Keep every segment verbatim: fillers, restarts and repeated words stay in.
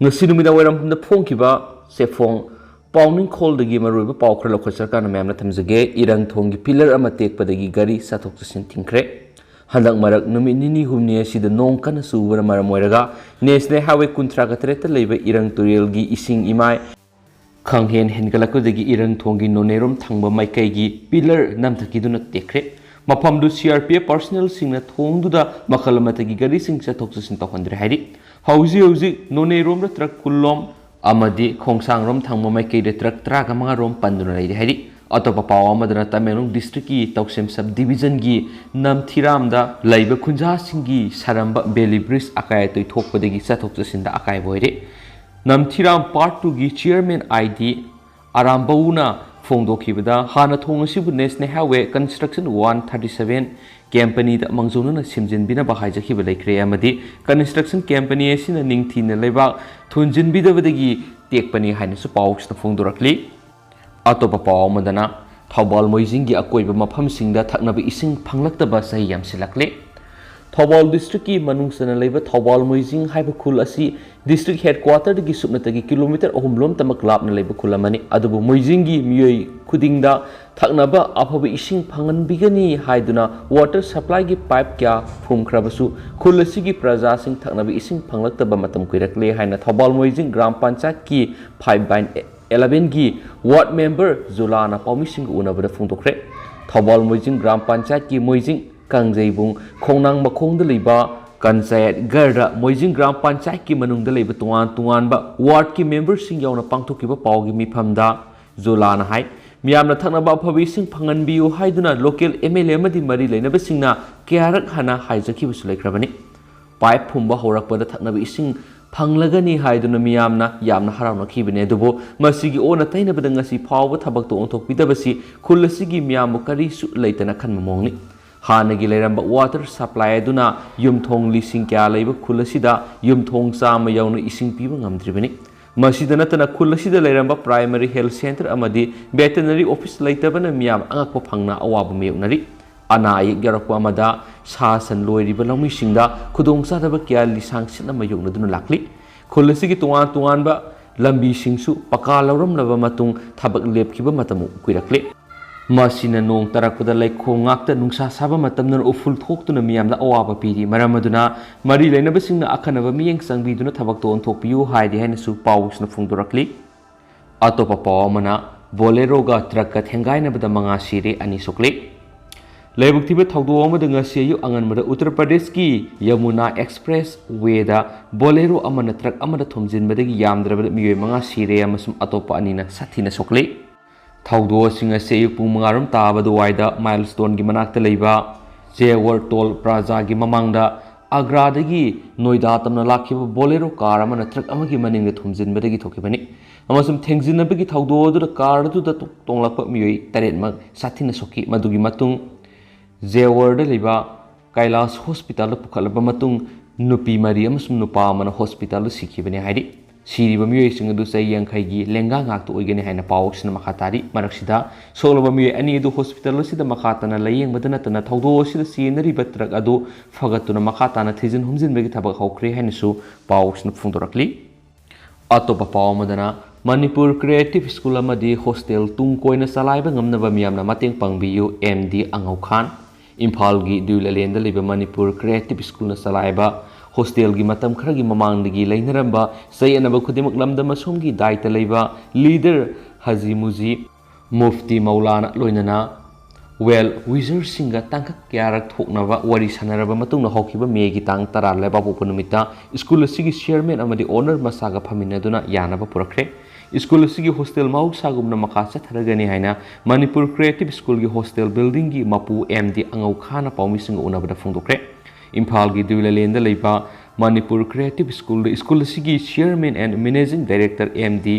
ꯉꯁꯤ ꯅꯨꯃꯤꯗꯥꯡ ꯋꯥꯏꯔꯝꯗ ꯐꯣꯡꯈꯤꯕ ꯆꯦꯐꯣꯡ ꯄꯥꯎꯅꯤꯡꯈꯣꯜꯗꯒꯤ ꯃꯔꯨꯑꯣꯏꯕ ꯄꯥꯎ ꯈꯔ ꯂꯧꯈꯠꯆꯔꯀꯥꯟꯗ ꯃꯌꯥꯝꯅ ꯊꯝꯖꯒꯦ꯫ ꯏꯔꯪ ꯊꯣꯡꯒꯤ ꯄꯤꯂꯔ ꯑꯃ ꯇꯦꯛꯄꯗꯒꯤ ꯒꯥꯔꯤ ꯆꯠꯊꯣꯛ ꯆꯠꯁꯤꯟ ꯊꯤꯡꯈ꯭ꯔꯦ꯫ ꯍꯟꯗꯛ ꯃꯔꯛ ꯅꯨꯃꯤꯠ ꯅꯤꯅꯤ ꯍꯨꯝꯅꯤ ꯑꯁꯤꯗ ꯅꯣꯡ ꯀꯟꯅ ꯆꯨꯕꯅ ꯃꯔꯝ ꯑꯣꯏꯔꯒ ꯅꯦꯁꯅꯦꯜ ꯍꯥꯏꯋꯦ ꯀꯨꯟꯊ꯭ꯔꯥꯒ ꯇꯔꯦꯠꯇ ꯂꯩꯕ ꯏꯔꯪ ꯇꯨꯔꯦꯜꯒꯤ ꯏꯁꯤꯡ ꯏꯃꯥꯏ ꯈꯪꯍꯦꯟ ꯍꯦꯟꯒꯠꯂꯛꯄꯗꯒꯤ ꯏꯔꯪ ꯊꯣꯡꯒꯤ ꯅꯣꯅꯦꯔꯣꯝ ꯊꯪꯕ ꯃꯥꯏꯀꯩꯒꯤ ꯄꯤꯂꯔ ꯅꯝꯊꯈꯤꯗꯨꯅ ꯇꯦꯛꯈ꯭ꯔꯦ꯫ ꯃꯐꯝꯗꯨ ꯁꯤ ꯑꯥꯔ ꯄꯤ ꯑꯦꯐ ꯄꯥꯔꯁꯅꯦꯜꯁꯤꯡꯅ ꯊꯣꯡꯗꯨꯗ ꯃꯈꯜ ꯑꯃꯠꯇꯒꯤ ꯒꯥꯔꯤꯁꯤꯡ ꯆꯠꯊꯣꯛ ꯆꯠꯁꯤꯟ ꯇꯧꯍꯟꯗ꯭ꯔꯦ ꯍꯥꯏꯔꯤ꯫ ꯍꯧꯖꯤꯛ ꯍꯧꯖꯤꯛ ꯅꯣꯅꯦꯔꯣꯝꯗ ꯇ꯭ꯔꯛ ꯀꯨꯟꯂꯣꯝ ꯑꯃꯗꯤ ꯈꯣꯡꯁꯥꯡꯔꯣꯝ ꯊꯪꯕ ꯃꯥꯏꯀꯩꯗ ꯇ꯭ꯔꯛ ꯇꯔꯥꯒ ꯃꯉꯥꯔꯣꯝ ꯄꯟꯗꯨꯅ ꯂꯩꯔꯤ ꯍꯥꯏꯔꯤ꯫ ꯑꯇꯣꯞꯄ ꯄꯥꯎ ꯑꯃꯗꯅ ꯇꯃꯦꯡꯂꯣꯡ ꯗꯤꯁꯇ꯭ꯔꯤꯛꯀꯤ ꯇꯧꯁꯦꯝ ꯁꯕ ꯗꯤꯕꯤꯖꯟꯒꯤ ꯅꯝꯊꯤꯔꯥꯝꯗ ꯂꯩꯕ ꯈꯨꯟꯖꯥꯁꯤꯡꯒꯤ ꯁꯥꯔꯝꯕ ꯕꯦꯂꯤ ꯕ꯭ꯔꯤꯖ ꯑꯀꯥꯏ ꯑꯇꯣꯏ ꯊꯣꯛꯄꯗꯒꯤ ꯆꯠꯊꯣꯛ ꯆꯠꯁꯤꯟꯗ ꯑꯀꯥꯏꯕ ꯑꯣꯏꯔꯦ꯫ ꯅꯝꯊꯤꯔꯥꯝ ꯄꯥꯔꯠ ꯇꯨꯒꯤ ꯆꯤꯌꯔꯃꯦꯟ ꯑꯥꯏ ꯗꯤ ꯑꯔꯥꯝꯕꯧꯅ ꯐꯣꯡꯗꯣꯛꯈꯤꯕꯗ, ꯍꯥꯟꯅ ꯊꯣꯡ ꯑꯁꯤꯕꯨ national highway construction one thirty seven ꯀꯦꯝꯄꯅꯤꯗ ꯃꯥꯡꯖꯧꯅꯅ ꯁꯦꯝꯖꯤꯟꯕꯤꯅꯕ ꯍꯥꯏꯖꯈꯤꯕ ꯂꯩꯈ꯭ꯔꯦ ꯑꯃꯗꯤ ꯀꯟꯁꯇ꯭ꯔꯛꯁꯟ ꯀꯦꯝꯄꯅꯤ ꯑꯁꯤꯅ ꯅꯤꯡꯊꯤꯅ ꯂꯩꯕꯥꯛ ꯊꯣꯟꯖꯤꯟꯕꯤꯗꯕꯗꯒꯤ ꯇꯦꯛꯄꯅꯤ ꯍꯥꯏꯅꯁꯨ ꯄꯥꯎꯁꯤꯗ ꯐꯣꯡꯗꯣꯔꯛꯂꯤ꯫ ꯑꯇꯣꯞꯄ ꯄꯥꯎ ꯑꯃꯗꯅ ꯊꯧꯕꯥꯜ ꯃꯣꯏꯖꯤꯡꯒꯤ ꯑꯀꯣꯏꯕ ꯃꯐꯝꯁꯤꯡꯗ ꯊꯛꯅꯕ ꯏꯁꯤꯡ ꯐꯪꯂꯛꯇꯕ ꯆꯍꯤ ꯌꯥꯝꯁꯤꯜꯂꯛꯂꯦ꯫ ꯊꯧꯕꯥꯜ ꯗꯤꯁꯇ꯭ꯔꯤꯛꯀꯤ ꯃꯅꯨꯡ ꯆꯟꯅ ꯂꯩꯕ ꯊꯧꯕꯥꯜ ꯃꯣꯏꯖꯤꯡ ꯍꯥꯏꯕ ꯈꯨꯜ ꯑꯁꯤ ꯗꯤꯁꯇ꯭ꯔꯤꯛ ꯍꯦꯗꯀ꯭ꯋꯥꯇꯔꯗꯒꯤ ꯁꯨꯞꯅꯇꯒꯤ ꯀꯤꯂꯣꯃꯤꯇꯔ ꯑꯍꯨꯝ ꯂꯣꯝꯇꯃꯛ ꯂꯥꯞꯅ ꯂꯩꯕ ꯈꯨꯜ ꯑꯃꯅꯤ꯫ ꯑꯗꯨꯕꯨ ꯃꯣꯏꯖꯤꯡꯒꯤ ꯃꯤꯑꯣꯏ ꯈꯨꯗꯤꯡꯗ ꯊꯛꯅꯕ ꯑꯐꯕ ꯏꯁꯤꯡ ꯐꯪꯍꯟꯕꯤꯒꯅꯤ ꯍꯥꯏꯗꯨꯅ ꯋꯥꯇꯔ ꯁꯄ꯭ꯂꯥꯏꯒꯤ ꯄꯥꯏꯞ ꯀꯌꯥ ꯐꯨꯝꯈ꯭ꯔꯕꯁꯨ ꯈꯨꯜ ꯑꯁꯤꯒꯤ ꯄ꯭ꯔꯖꯥꯁꯤꯡ ꯊꯛꯅꯕ ꯏꯁꯤꯡ ꯐꯪꯂꯛꯇꯕ ꯃꯇꯝ ꯀꯨꯏꯔꯛꯂꯦ ꯍꯥꯏꯅ ꯊꯧꯕꯥꯜ ꯃꯣꯏꯖꯤꯡ ꯒ꯭ꯔꯥꯝ ꯄꯟꯆꯥꯌꯠꯀꯤ five by ꯑꯦꯂꯚꯦꯟꯒꯤ ward member ꯖꯨꯂꯥꯅ ꯄꯥꯎꯃꯤꯁꯤꯡꯒ ꯎꯅꯕꯗ ꯐꯣꯡꯗꯣꯛꯈ꯭ꯔꯦ꯫ Thoubal Moijing gram ꯄꯟꯆꯥꯌꯠꯀꯤ ꯃꯣꯏꯖꯤꯡ, ꯀꯥꯡꯖꯩꯕꯨꯡ, ꯈꯣꯡꯅꯥꯡ ꯃꯈꯣꯡꯗ ꯂꯩꯕ ꯀꯟꯆꯥꯌꯠ ꯒꯔꯗ ꯃꯣꯏꯖꯤꯡ ꯒ꯭ꯔꯥꯝ ꯄꯟꯆꯥꯌꯠꯀꯤ ꯃꯅꯨꯡꯗ ꯂꯩꯕ ꯇꯣꯉꯥꯟ ꯇꯣꯉꯥꯟꯕ ꯋꯥꯔꯗꯀꯤ ꯃꯦꯝꯕꯔꯁꯤꯡ ꯌꯥꯎꯅ ꯄꯥꯡꯊꯣꯛꯈꯤꯕ ꯄꯥꯎꯒꯤ ꯃꯤꯐꯝꯗ ꯖꯨꯂꯥꯅ ꯍꯥꯏ, ꯃꯤꯌꯥꯝꯅ ꯊꯛꯅꯕ ꯑꯐꯕ ꯏꯁꯤꯡ ꯐꯪꯍꯟꯕꯤꯌꯨ ꯍꯥꯏꯗꯨꯅ ꯂꯣꯀꯦꯜ ꯑꯦꯝ ꯑꯦꯜ ꯑꯦ ꯑꯃꯗꯤ ꯃꯔꯤ ꯂꯩꯅꯕꯁꯤꯡꯅ ꯀꯌꯥꯔꯛ ꯍꯥꯟꯅ ꯍꯥꯏꯖꯈꯤꯕꯁꯨ ꯂꯩꯈ꯭ꯔꯕꯅꯤ꯫ ꯄꯥꯏꯞ ꯐꯨꯝꯕ ꯍꯧꯔꯛꯄꯗ ꯊꯛꯅꯕ ꯏꯁꯤꯡ ꯐꯪꯂꯒꯅꯤ ꯍꯥꯏꯗꯨꯅ ꯃꯤꯌꯥꯝꯅ ꯌꯥꯝꯅ ꯍꯔꯥꯎꯅꯈꯤꯕꯅꯤ꯫ ꯑꯗꯨꯕꯨ ꯃꯁꯤꯒꯤ ꯑꯣꯟꯅ ꯇꯩꯅꯕꯗ ꯉꯁꯤ ꯐꯥꯎꯕ ꯊꯕꯛꯇꯣ ꯑꯣꯟꯊꯣꯛꯄꯤꯗꯕꯁꯤ ꯈꯨꯜ ꯑꯁꯤꯒꯤ ꯃꯤꯌꯥꯝꯕꯨ ꯀꯔꯤꯁꯨ ꯂꯩꯇꯅ ꯈꯟꯕ ꯃꯑꯣꯡꯅꯤ꯫ ꯍꯥꯟꯅꯒꯤ ꯂꯩꯔꯝꯕ ꯋꯥꯇꯔ ꯁꯄ꯭ꯂꯥꯏ ꯑꯗꯨꯅ ꯌꯨꯝꯊꯣꯡ ꯂꯤꯁꯤꯡ ꯀꯌꯥ ꯂꯩꯕ ꯈꯨꯜ ꯑꯁꯤꯗ ꯌꯨꯝꯊꯣꯡ ꯆꯥꯝꯃ ꯌꯧꯅ ꯏꯁꯤꯡ ꯄꯤꯕ ꯉꯝꯗ꯭ꯔꯤꯕꯅꯤ꯫ ꯃꯁꯤꯗ ꯅꯠꯇꯅ ꯈꯨꯜ ꯑꯁꯤꯗ ꯂꯩꯔꯝꯕ ꯄ꯭ꯔꯥꯏꯃꯔꯤ ꯍꯦꯜꯊ ꯁꯦꯟꯇꯔ ꯑꯃꯗꯤ ꯚꯦꯇꯦꯅꯔꯤ ꯑꯣꯐꯤꯁ ꯂꯩꯇꯕꯅ ꯃꯤꯌꯥꯝ ꯑꯉꯛꯄ ꯐꯪꯅ ꯑꯋꯥꯕ ꯃꯥꯌꯣꯛꯅꯔꯤ꯫ ꯑꯅꯥ ꯑꯌꯦꯛ ꯌꯥꯎꯔꯛꯄ ꯑꯃꯗ ꯁꯥ ꯁꯟ ꯂꯣꯏꯔꯤꯕ ꯂꯧꯃꯤꯁꯤꯡꯗ ꯈꯨꯗꯣꯡꯆꯥꯗꯕ ꯀꯌꯥ ꯂꯤꯁꯥꯡ ꯁꯤꯠꯅ ꯃꯥꯌꯣꯛꯅꯗꯨꯅ ꯂꯥꯛꯂꯤ꯫ ꯈꯨꯜ ꯑꯁꯤꯒꯤ ꯇꯣꯉꯥꯟ ꯇꯣꯉꯥꯟꯕ ꯂꯝꯕꯤꯁꯤꯡꯁꯨ ꯄꯀꯥ ꯂꯧꯔꯝꯂꯕ ꯃꯇꯨꯡ ꯊꯕꯛ ꯂꯦꯞꯈꯤꯕ ꯃꯇꯝ ꯀꯨꯏꯔꯛꯂꯦ꯫ ꯃꯁꯤꯅ ꯅꯣꯡ ꯇꯥꯔꯛꯄꯗ ꯂꯩꯈꯣꯝ ꯉꯥꯛꯇ ꯅꯨꯡꯁꯥ ꯁꯥꯕ ꯃꯇꯝꯗꯅ ꯎꯐꯨꯜ ꯊꯣꯛꯇꯨꯅ ꯃꯤꯌꯥꯝꯗ ꯑꯋꯥꯕ ꯄꯤꯔꯤ꯫ ꯃꯔꯝ ꯑꯗꯨꯅ ꯃꯔꯤ ꯂꯩꯅꯕꯁꯤꯡꯅ ꯑꯈꯟꯅꯕ ꯃꯤꯠꯌꯦꯡ ꯆꯪꯕꯤꯗꯨꯅ ꯊꯕꯛꯇꯣ ꯑꯣꯟꯊꯣꯛꯄꯤꯌꯨ ꯍꯥꯏꯔꯤ ꯍꯥꯏꯅꯁꯨ ꯄꯥꯎꯁꯤꯅ ꯐꯣꯡꯗꯣꯔꯛꯂꯤ꯫ ꯑꯇꯣꯞꯄ ꯄꯥꯎ ꯑꯃꯅ, ꯕꯣꯂꯦꯔꯣꯒ ꯇ꯭ꯔꯛꯀ ꯊꯦꯡꯒꯥꯏꯅꯕꯗ ꯃꯉꯥ ꯁꯤꯔꯦ, ꯑꯅꯤ ꯁꯣꯛꯂꯦ꯫ ꯂꯥꯏꯕꯛ ꯊꯤꯕ ꯊꯧꯗꯣꯛ ꯑꯃꯗ ꯉꯁꯤ ꯑꯌꯨꯛ ꯑꯉꯟꯕꯗ ꯎꯠꯇꯔ ꯄ꯭ꯔꯗꯦꯁꯀꯤ ꯌꯃꯨꯅꯥ ꯑꯦꯛꯁꯄ꯭ꯔꯦꯁ ꯋꯦꯗ ꯕꯣꯂꯦꯔꯣ ꯑꯃꯅ ꯇ꯭ꯔꯛ ꯑꯃꯗ ꯊꯣꯝꯖꯤꯟꯕꯗꯒꯤ ꯌꯥꯝꯗ꯭ꯔꯕꯗ ꯃꯤꯑꯣꯏ ꯃꯉꯥ ꯁꯤꯔꯦ ꯑꯃꯁꯨꯡ ꯑꯇꯣꯞꯄ ꯑꯅꯤꯅ ꯁꯥꯊꯤꯅ ꯁꯣꯛꯂꯦ꯫ ꯊꯧꯗꯣꯛꯁꯤꯡ ꯑꯁꯤ ꯑꯌꯨꯛ ꯄꯨꯡ ꯃꯉꯥ ꯔꯣꯝ ꯇꯥꯕ ꯑꯗꯨꯋꯥꯏꯗ ꯃꯥꯏꯜꯁ꯭ꯇꯣꯟꯒꯤ ꯃꯅꯥꯛꯇ ꯂꯩꯕ ꯖꯦꯋꯔ ꯇꯣꯜ ꯄ꯭ꯂꯥꯖꯥꯒꯤ ꯃꯃꯥꯡꯗ ꯑꯒ꯭ꯔꯥꯗꯒꯤ ꯅꯣꯏꯗꯥ ꯇꯝꯅ ꯂꯥꯛꯈꯤꯕ ꯕꯣꯂꯦꯔꯣ ꯀꯥꯔ ꯑꯃꯅ ꯇ꯭ꯔꯛ ꯑꯃꯒꯤ ꯃꯅꯤꯡꯗ ꯊꯣꯝꯖꯤꯟꯕꯗꯒꯤ ꯊꯣꯛꯈꯤꯕꯅꯤ꯫ ꯑꯃꯁꯨꯡ ꯊꯦꯡꯖꯤꯟꯅꯕꯒꯤ ꯊꯧꯗꯣꯛ ꯑꯗꯨꯗ ꯀꯥꯔ ꯑꯗꯨꯗ ꯇꯣꯡꯂꯛꯄ ꯃꯤꯑꯣꯏ ꯇꯔꯦꯠꯃꯛ ꯁꯥꯊꯤꯅ ꯁꯣꯛꯈꯤ꯫ ꯃꯗꯨꯒꯤ ꯃꯇꯨꯡ ꯖꯦꯋꯔꯗ ꯂꯩꯕ ꯀꯩꯂꯥꯁ ꯍꯣꯁꯄꯤꯇꯥꯜꯗ ꯄꯨꯈꯠꯂꯕ ꯃꯇꯨꯡ ꯅꯨꯄꯤ ꯃꯔꯤ ꯑꯃꯁꯨꯡ ꯅꯨꯄꯥ ꯑꯃꯅ ꯍꯣꯁꯄꯤꯇꯥꯜꯗ ꯁꯤꯈꯤꯕꯅꯤ ꯍꯥꯏꯔꯤ꯫ ꯁꯤꯔꯤꯕ ꯃꯤꯑꯣꯏꯁꯤꯡ ꯑꯗꯨ ꯆꯍꯤ ꯌꯥꯡꯈꯩꯒꯤ ꯂꯦꯡꯒꯥ ꯉꯥꯛꯇ ꯑꯣꯏꯒꯅꯤ ꯍꯥꯏꯅ ꯄꯥꯎꯁꯤꯅ ꯃꯈꯥ ꯇꯥꯔꯤ꯫ ꯃꯔꯛꯁꯤꯗ ꯁꯣꯛꯂꯕ ꯃꯤꯑꯣꯏ ꯑꯅꯤ ꯑꯗꯨ ꯍꯣꯁꯄꯤꯇꯥꯜ ꯑꯁꯤꯗ ꯃꯈꯥ ꯇꯥꯅ ꯂꯥꯌꯦꯡꯕꯗ ꯅꯠꯇꯅ ꯊꯧꯗꯣꯛ ꯑꯁꯤꯗ ꯆꯦꯟꯅꯔꯤꯕ ꯇ꯭ꯔꯛ ꯑꯗꯨ ꯐꯒꯠꯇꯨꯅ ꯃꯈꯥ ꯇꯥꯅ ꯊꯤꯖꯤꯟ ꯍꯨꯝꯖꯤꯟꯕꯒꯤ ꯊꯕꯛ ꯍꯧꯈ꯭ꯔꯦ ꯍꯥꯏꯅꯁꯨ ꯄꯥꯎꯁꯤꯅ ꯐꯣꯡꯗꯣꯔꯛꯂꯤ꯫ ꯑꯇꯣꯞꯄ ꯄꯥꯎ ꯑꯃꯗꯅ, ꯃꯅꯤꯄꯨꯔ ꯀ꯭ꯔꯤꯌꯦꯇꯤꯚ ꯁ꯭ꯀꯨꯜ ꯑꯃꯗꯤ ꯍꯣꯁꯇꯦꯜ ꯇꯨꯡ ꯀꯣꯏꯅ ꯆꯂꯥꯏꯕ ꯉꯝꯅꯕ ꯃꯤꯌꯥꯝꯅ ꯃꯇꯦꯡ ꯄꯥꯡꯕꯤꯌꯨ, ꯑꯦꯝ ꯗꯤ ꯑꯉꯧ ꯈꯥꯟ꯫ ꯏꯝꯐꯥꯜꯒꯤ ꯗꯤꯎ ꯂꯂꯦꯟꯗ ꯂꯩꯕ ꯃꯅꯤꯄꯨꯔ ꯀ꯭ꯔꯤꯌꯦꯇꯤꯚ ꯁ꯭ꯀꯨꯜꯅ ꯆꯂꯥꯏꯕ ꯍꯣꯁꯇꯦꯜꯒꯤ ꯃꯇꯝ ꯈꯔꯒꯤ ꯃꯃꯥꯡꯗꯒꯤ ꯂꯩꯅꯔꯝꯕ ꯆꯌꯦꯠꯅꯕ ꯈꯨꯗꯤꯡꯃꯛ ꯂꯝꯗꯝ ꯑꯁꯣꯝꯒꯤ ꯗꯥꯏꯇ ꯂꯩꯕ ꯂꯤꯗꯔ ꯍꯖꯤ ꯃꯨꯖꯤ, ꯃꯨꯐꯇꯤ ꯃꯧꯂꯥꯅ ꯂꯣꯏꯅꯅ ꯋꯦꯜ ꯋꯤꯖꯔꯁꯤꯡꯒ ꯇꯥꯡꯀꯛ ꯀꯌꯥꯔꯛ ꯊꯣꯛꯅꯕ ꯋꯥꯔꯤ ꯁꯥꯟꯅꯔꯕ ꯃꯇꯨꯡꯗ ꯍꯧꯈꯤꯕ ꯃꯦꯒꯤ ꯇꯥꯡ ꯇꯔꯥ ꯂꯩꯕꯥꯛꯄꯣꯛꯄ ꯅꯨꯃꯤꯠꯇ ꯁ꯭ꯀꯨꯜ ꯑꯁꯤꯒꯤ ꯆꯤꯌꯔꯃꯦꯟ ꯑꯃꯗꯤ ꯑꯣꯅꯔ ꯃꯁꯥꯒ ꯐꯝꯃꯤꯟꯅꯗꯨꯅ ꯌꯥꯅꯕ ꯄꯨꯔꯛꯈ꯭ꯔꯦ꯫ ꯁ꯭ꯀꯨꯜ ꯑꯁꯤꯒꯤ ꯍꯣꯁꯇꯦꯜ ꯃꯍꯧꯁꯥꯒꯨꯝꯅ ꯃꯈꯥ ꯆꯠꯊꯔꯒꯅꯤ ꯍꯥꯏꯅ ꯃꯅꯤꯄꯨꯔ ꯀ꯭ꯔꯤꯌꯦꯇꯤꯚ ꯁ꯭ꯀꯨꯜꯒꯤ ꯍꯣꯁꯇꯦꯜ ꯕꯤꯜꯗꯤꯡꯒꯤ ꯃꯄꯨ ꯑꯦꯝ ꯗꯤ ꯑꯉꯧ ꯈꯥꯟꯅ ꯄꯥꯎꯃꯤꯁꯤꯡꯒ ꯎꯅꯕꯗ ꯐꯣꯡꯗꯣꯛꯈ꯭ꯔꯦ꯫ ꯏꯝꯐꯥꯜꯒꯤ ꯗꯤꯎ ꯂꯂꯦꯟꯗ ꯂꯩꯕ ꯃꯅꯤꯄꯨꯔ ꯀ꯭ꯔꯤꯌꯦꯇꯤꯚ ꯁ꯭ꯀꯨꯜꯗ ꯁ꯭ꯀꯨꯜ ꯑꯁꯤꯒꯤ chairman and managing director M D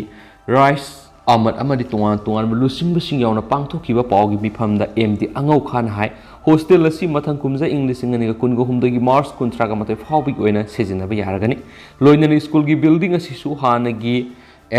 Rais Ahmad ꯑꯃꯗꯤ ꯇꯣꯉꯥꯟ ꯇꯣꯉꯥꯟꯕ ꯂꯨꯆꯤꯡꯕꯁꯤꯡ ꯌꯥꯎꯅ ꯄꯥꯡꯊꯣꯛꯈꯤꯕ ꯄꯥꯎꯒꯤ ꯃꯤꯐꯝꯗ ꯑꯦꯝ ꯗꯤ ꯑꯉꯧ ꯈꯥꯟꯅ ꯍꯥꯏ, ꯍꯣꯁꯇꯦꯜ ꯑꯁꯤ ꯃꯊꯪ ꯀꯨꯝꯖꯥ ꯏꯪ ꯂꯤꯁꯤꯡ ꯑꯅꯤꯒ ꯀꯨꯟꯒ ꯍꯨꯝꯗꯣꯏꯒꯤ ꯃꯥꯔꯆ ꯀꯨꯟꯊ꯭ꯔꯥꯒ ꯃꯥꯊꯣꯏ ꯐꯥꯎꯕꯒꯤ ꯑꯣꯏꯅ ꯁꯤꯖꯤꯟꯅꯕ ꯌꯥꯔꯒꯅꯤ꯫ ꯂꯣꯏꯅꯅ ꯁ꯭ꯀꯨꯜꯒꯤ ꯕꯤꯜꯗꯤꯡ ꯑꯁꯤꯁꯨ ꯍꯥꯟꯅꯒꯤ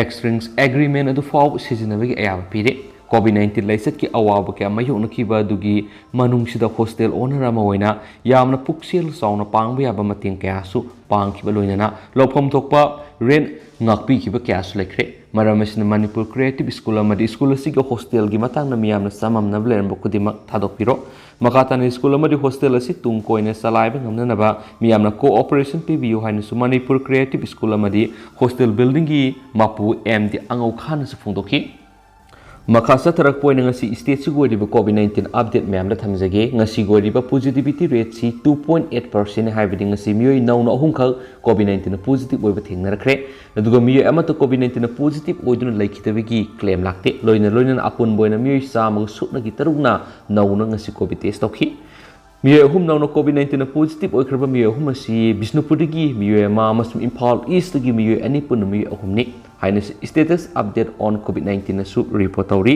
ꯑꯦꯛꯁꯔꯤꯡꯁ ꯑꯦꯒ꯭ꯔꯤꯃꯦꯟ ꯑꯗꯨ ꯐꯥꯎꯕ ꯁꯤꯖꯤꯟꯅꯕꯒꯤ ꯑꯌꯥꯕ ꯄꯤꯔꯦ꯫ ꯀꯣꯚꯤꯗ ꯅꯥꯏꯟꯇꯤꯟ ꯂꯥꯏꯆꯠꯀꯤ ꯑꯋꯥꯕ ꯀꯌꯥ ꯃꯥꯌꯣꯛꯅꯈꯤꯕ ꯑꯗꯨꯒꯤ ꯃꯅꯨꯡꯁꯤꯗ ꯍꯣꯁꯇꯦꯜ ꯑꯣꯅꯔ ꯑꯃ ꯑꯣꯏꯅ ꯌꯥꯝꯅ ꯄꯨꯛꯆꯦꯜ ꯆꯥꯎꯅ ꯄꯥꯡꯕ ꯌꯥꯕ ꯃꯇꯦꯡ ꯀꯌꯥꯁꯨ ꯄꯥꯡꯈꯤꯕ, ꯂꯣꯏꯅꯅ ꯂꯧꯐꯝ ꯊꯣꯛꯄ ꯔꯦꯟꯠ ꯉꯥꯛꯄꯤꯈꯤꯕ ꯀꯌꯥꯁꯨ ꯂꯩꯈ꯭ꯔꯦ꯫ ꯃꯔꯝ ꯑꯁꯤꯅ ꯃꯅꯤꯄꯨꯔ ꯀ꯭ꯔꯤꯌꯦꯇꯤꯚ ꯁ꯭ꯀꯨꯜ ꯑꯃꯗꯤ ꯁ꯭ꯀꯨꯜ ꯑꯁꯤꯒꯤ ꯍꯣꯁꯇꯦꯜꯒꯤ ꯃꯇꯥꯡꯗ ꯃꯤꯌꯥꯝꯅ ꯆꯃꯝꯅꯕ ꯂꯩꯔꯝꯕ ꯈꯨꯗꯤꯡꯃꯛ ꯊꯥꯗꯣꯛꯄꯤꯔꯣ꯫ ꯃꯈꯥ ꯇꯥꯅ ꯁ꯭ꯀꯨꯜ ꯑꯃꯗꯤ ꯍꯣꯁꯇꯦꯜ ꯑꯁꯤ ꯇꯨꯡ ꯀꯣꯏꯅ ꯆꯂꯥꯏꯕ ꯉꯝꯅꯅꯕ ꯃꯤꯌꯥꯝꯅ ꯀꯣꯑꯣꯄꯔꯦꯁꯟ ꯄꯤꯕꯤꯌꯨ ꯍꯥꯏꯅꯁꯨ ꯃꯅꯤꯄꯨꯔ ꯀ꯭ꯔꯤꯌꯦꯇꯤꯚ ꯁ꯭ꯀꯨꯜ ꯑꯃꯗꯤ ꯍꯣꯁꯇꯦꯜ ꯕꯤꯜꯗꯤꯡꯒꯤ ꯃꯄꯨ ꯑꯦꯝ ꯗꯤ ꯑꯉꯧꯈꯥꯅꯁꯨ ꯐꯣꯡꯗꯣꯛꯈꯤ꯫ ꯃꯈꯥ ꯆꯠꯊꯔꯛꯄ ꯑꯣꯏꯅ ꯉꯁꯤ ꯁ꯭ꯇꯦꯠꯁꯤꯒꯤ ꯑꯣꯏꯔꯤꯕ ꯀꯣꯚꯤꯗ ꯅꯥꯏꯟꯇꯤꯟ ꯑꯞꯗꯦꯠ ꯃꯌꯥꯝꯗ ꯊꯝꯖꯒꯦ꯫ ꯉꯁꯤꯒꯤ ꯑꯣꯏꯔꯤꯕ ꯄꯣꯖꯤꯇꯤꯚꯤꯇꯤ ꯔꯦꯠꯁꯤ ꯇꯨ ꯄꯣꯏꯟꯠ ꯑꯩꯠ ꯄꯥꯔꯁꯦꯟꯠ, ꯍꯥꯏꯕꯗꯤ ꯉꯁꯤ ꯃꯤꯑꯣꯏ ꯅꯧꯅ ꯑꯍꯨꯝꯈꯛ ꯀꯣꯚꯤꯗ ꯅꯥꯏꯟꯇꯤꯟ ꯄꯣꯖꯤꯇꯤꯚ ꯑꯣꯏꯕ ꯊꯦꯡꯅꯔꯛꯈ꯭ꯔꯦ꯫ ꯑꯗꯨꯒ ꯃꯤꯑꯣꯏ ꯑꯃꯠꯇ ꯀꯣꯚꯤꯗ ꯅꯥꯏꯟꯇꯤꯟ ꯄꯣꯖꯤꯇꯤꯚ ꯑꯣꯏꯗꯨꯅ ꯂꯩꯈꯤꯗꯕꯒꯤ ꯀ꯭ꯂꯦꯝ ꯂꯥꯛꯇꯦ꯫ ꯂꯣꯏꯅ ꯂꯣꯏꯅꯅ ꯑꯄꯨꯟꯕ ꯑꯣꯏꯅ ꯃꯤꯑꯣꯏ ꯆꯥꯝꯃꯒ ꯁꯨꯞꯅꯒꯤ ꯇꯔꯨꯛꯅ ꯅꯧꯅ ꯉꯁꯤ ꯀꯣꯚꯤꯗ ꯇꯦꯁ ꯇꯧꯈꯤ꯫ ꯃꯤꯑꯣꯏ ꯑꯍꯨꯝ ꯅꯧꯅ ꯀꯣꯚꯤꯗ ꯅꯥꯏꯟꯇꯤꯟꯅ ꯄꯣꯖꯤꯇꯤꯚ ꯑꯣꯏꯈ꯭ꯔꯕ ꯃꯤꯑꯣꯏ ꯑꯍꯨꯝ ꯑꯁꯤ ꯕꯤꯁꯅꯨꯄꯨꯔꯗꯒꯤ ꯃꯤꯑꯣꯏ ꯑꯃ ꯑꯃꯁꯨꯡ ꯏꯝꯐꯥꯜ ꯏꯁꯇꯒꯤ ꯃꯤꯑꯣꯏ ꯑꯅꯤ, ꯄꯨꯟꯅ ꯃꯤꯑꯣꯏ ꯑꯍꯨꯝꯅꯤ ꯍꯥꯏꯅ status update on COVID nineteen ꯑꯁꯨ ꯔꯤꯄꯣꯔꯠ ꯇꯧꯔꯤ꯫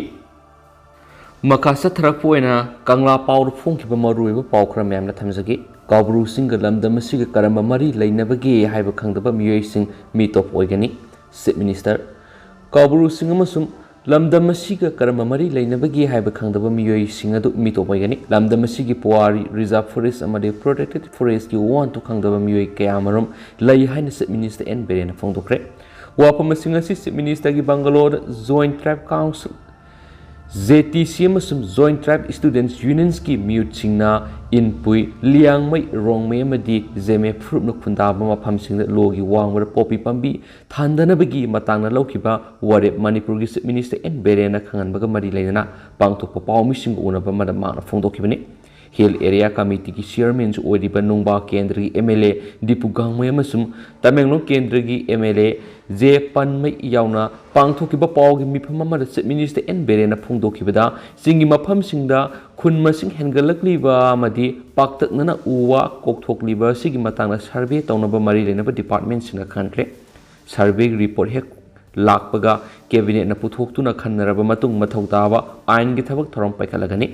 ꯃꯈꯥ ꯆꯠꯊꯔꯛꯄ ꯑꯣꯏꯅ ꯀꯪꯂꯥ ꯄꯥꯎꯗ ꯐꯣꯡꯈꯤꯕ ꯃꯔꯨꯑꯣꯏꯕ ꯄꯥꯎ ꯈꯔ ꯃꯌꯥꯝꯅ ꯊꯝꯖꯒꯦ꯫ ꯀꯥꯎꯕ꯭ꯔꯨꯁꯤꯡꯒ ꯂꯝꯗꯝ ꯑꯁꯤꯒ ꯀꯔꯝꯕ ꯃꯔꯤ ꯂꯩꯅꯕꯒꯦ ꯍꯥꯏꯕ ꯈꯪꯗꯕ ꯃꯤꯑꯣꯏꯁꯤꯡ ꯃꯤꯇꯣꯞ ꯑꯣꯏꯒꯅꯤ꯫ Chief minister. ꯀꯥꯎꯕ꯭ꯔꯨꯁꯤꯡ ꯑꯃꯁꯨꯡ ꯂꯝꯗꯝ ꯑꯁꯤꯒ ꯀꯔꯝꯕ ꯃꯔꯤ ꯂꯩꯅꯕꯒꯦ ꯍꯥꯏꯕ ꯈꯪꯗꯕ ꯃꯤꯑꯣꯏꯁꯤꯡ ꯑꯗꯨ ꯃꯤꯇꯣꯞ ꯑꯣꯏꯒꯅꯤ꯫ ꯂꯝꯗꯝ ꯑꯁꯤꯒꯤ ꯄꯨꯋꯥꯔꯤ, ꯔꯤꯖꯥꯔꯚ ꯐꯣꯔꯦꯁ ꯑꯃꯗꯤ ꯄ꯭ꯔꯣꯇꯦꯛꯇꯦꯗ ꯐꯣꯔꯦꯁꯀꯤ ꯋꯥꯍꯟꯊꯣꯛ ꯈꯪꯗꯕ ꯃꯤꯑꯣꯏ ꯀꯌꯥ ꯑꯃꯔꯣꯝ ꯂꯩ ꯍꯥꯏꯅ ꯆꯤꯐ ꯃꯤꯅꯤꯁꯇꯔ ꯑꯦꯟ ꯕꯤꯔꯦꯟꯅ ꯐꯣꯡꯗꯣꯛꯈ꯭ꯔꯦ꯫ ꯋꯥꯐꯝ ꯑꯁꯤꯡ ꯑꯁꯤ ꯆꯤꯐ ꯃꯤꯅꯤꯁꯇꯔꯒꯤ ꯕꯪꯒꯂꯣꯗ ꯖꯣꯏꯟꯠ ꯇ꯭ꯔꯥꯏꯕ ꯀꯥꯎꯟꯁꯤꯜ, ꯖꯦ ꯇꯤ ꯁꯤ ꯑꯃꯁꯨꯡ ꯖꯣꯏꯟꯠ ꯇ꯭ꯔꯥꯏꯕ ꯁ꯭ꯇꯨꯗꯦꯟꯠꯁ ꯌꯨꯅꯤꯌꯟꯁꯀꯤ ꯃꯤꯍꯨꯠꯁꯤꯡꯅ ꯏꯟꯄꯨꯏ, ꯂꯤꯌꯥꯡꯃꯩ, ꯔꯣꯡꯃꯩ ꯑꯃꯗꯤ ꯖꯦꯃꯦ ꯐꯨꯔꯨꯞꯅ ꯈꯨꯟꯗꯥꯕ ꯃꯐꯝꯁꯤꯡꯗ ꯂꯣꯒꯤ ꯋꯥꯡꯃꯗ ꯄꯣꯄꯤ ꯄꯥꯝꯕꯤ ꯊꯥꯟꯗꯅꯕꯒꯤ ꯃꯇꯥꯡꯗ ꯂꯧꯈꯤꯕ ꯋꯥꯔꯦꯞ ꯃꯅꯤꯄꯨꯔꯒꯤ ꯆꯤꯐ ꯃꯤꯅꯤꯁꯇꯔ ꯑꯦꯟ ꯕꯤꯔꯦꯟꯅ ꯈꯪꯍꯟꯕꯒ ꯃꯔꯤ ꯂꯩꯅꯅ ꯄꯥꯡꯊꯣꯛꯄ ꯄꯥꯎꯃꯤꯁꯤꯡꯒ ꯎꯅꯕ ꯑꯃꯗ ꯃꯍꯥꯛꯅ ꯐꯣꯡꯗꯣꯛꯈꯤꯕꯅꯤ꯫ ꯍꯤꯜ ꯑꯦꯔꯤꯌꯥ ꯀꯃꯤꯇꯤꯒꯤ ꯆꯤꯌꯔꯃꯦꯟꯁꯨ ꯑꯣꯏꯔꯤꯕ ꯅꯨꯡꯕꯥ ꯀꯦꯟꯗ꯭ꯔꯒꯤ ꯑꯦꯝ ꯑꯦꯜ ꯑꯦ ꯗꯤꯄꯨ ꯒꯥꯡꯃꯩ ꯑꯃꯁꯨꯡ ꯇꯃꯦꯡꯂꯣꯡ ꯀꯦꯟꯗ꯭ꯔꯒꯤ ꯑꯦꯝ ꯑꯦꯜ ꯑꯦ ꯖꯦ ꯄꯟꯃꯩ ꯌꯥꯎꯅ ꯄꯥꯡꯊꯣꯛꯈꯤꯕ ꯄꯥꯎꯒꯤ ꯃꯤꯐꯝ ꯑꯃꯗ ꯆꯤꯐ ꯃꯤꯅꯤꯁꯇꯔ ꯑꯦꯟ ꯕꯤꯔꯦꯟꯅ ꯐꯣꯡꯗꯣꯛꯈꯤꯕꯗ, ꯆꯤꯡꯒꯤ ꯃꯐꯝꯁꯤꯡꯗ ꯈꯨꯟ ꯃꯁꯤꯡ ꯍꯦꯟꯒꯠꯂꯛꯂꯤꯕ ꯑꯃꯗꯤ ꯄꯥꯛꯇꯛꯅꯅ ꯎ ꯋꯥ ꯀꯣꯛꯊꯣꯛꯂꯤꯕ ꯑꯁꯤꯒꯤ ꯃꯇꯥꯡꯗ ꯁꯔꯚꯦ ꯇꯧꯅꯕ ꯃꯔꯤ ꯂꯩꯅꯕ ꯗꯤꯄꯥꯔꯠꯃꯦꯟꯠꯁꯤꯡꯅ ꯈꯟꯈ꯭ꯔꯦ꯫ ꯁꯔꯚꯦꯒꯤ ꯔꯤꯄꯣꯔꯠ ꯍꯦꯛ ꯂꯥꯛꯄꯒ ꯀꯦꯕꯤꯅꯦꯠꯅ ꯄꯨꯊꯣꯛꯇꯨꯅ ꯈꯟꯅꯔꯕ ꯃꯇꯨꯡ ꯃꯊꯧ ꯇꯥꯕ ꯑꯥꯏꯟꯒꯤ ꯊꯕꯛ ꯊꯧꯔꯝ ꯄꯥꯏꯈꯠꯂꯒꯅꯤ꯫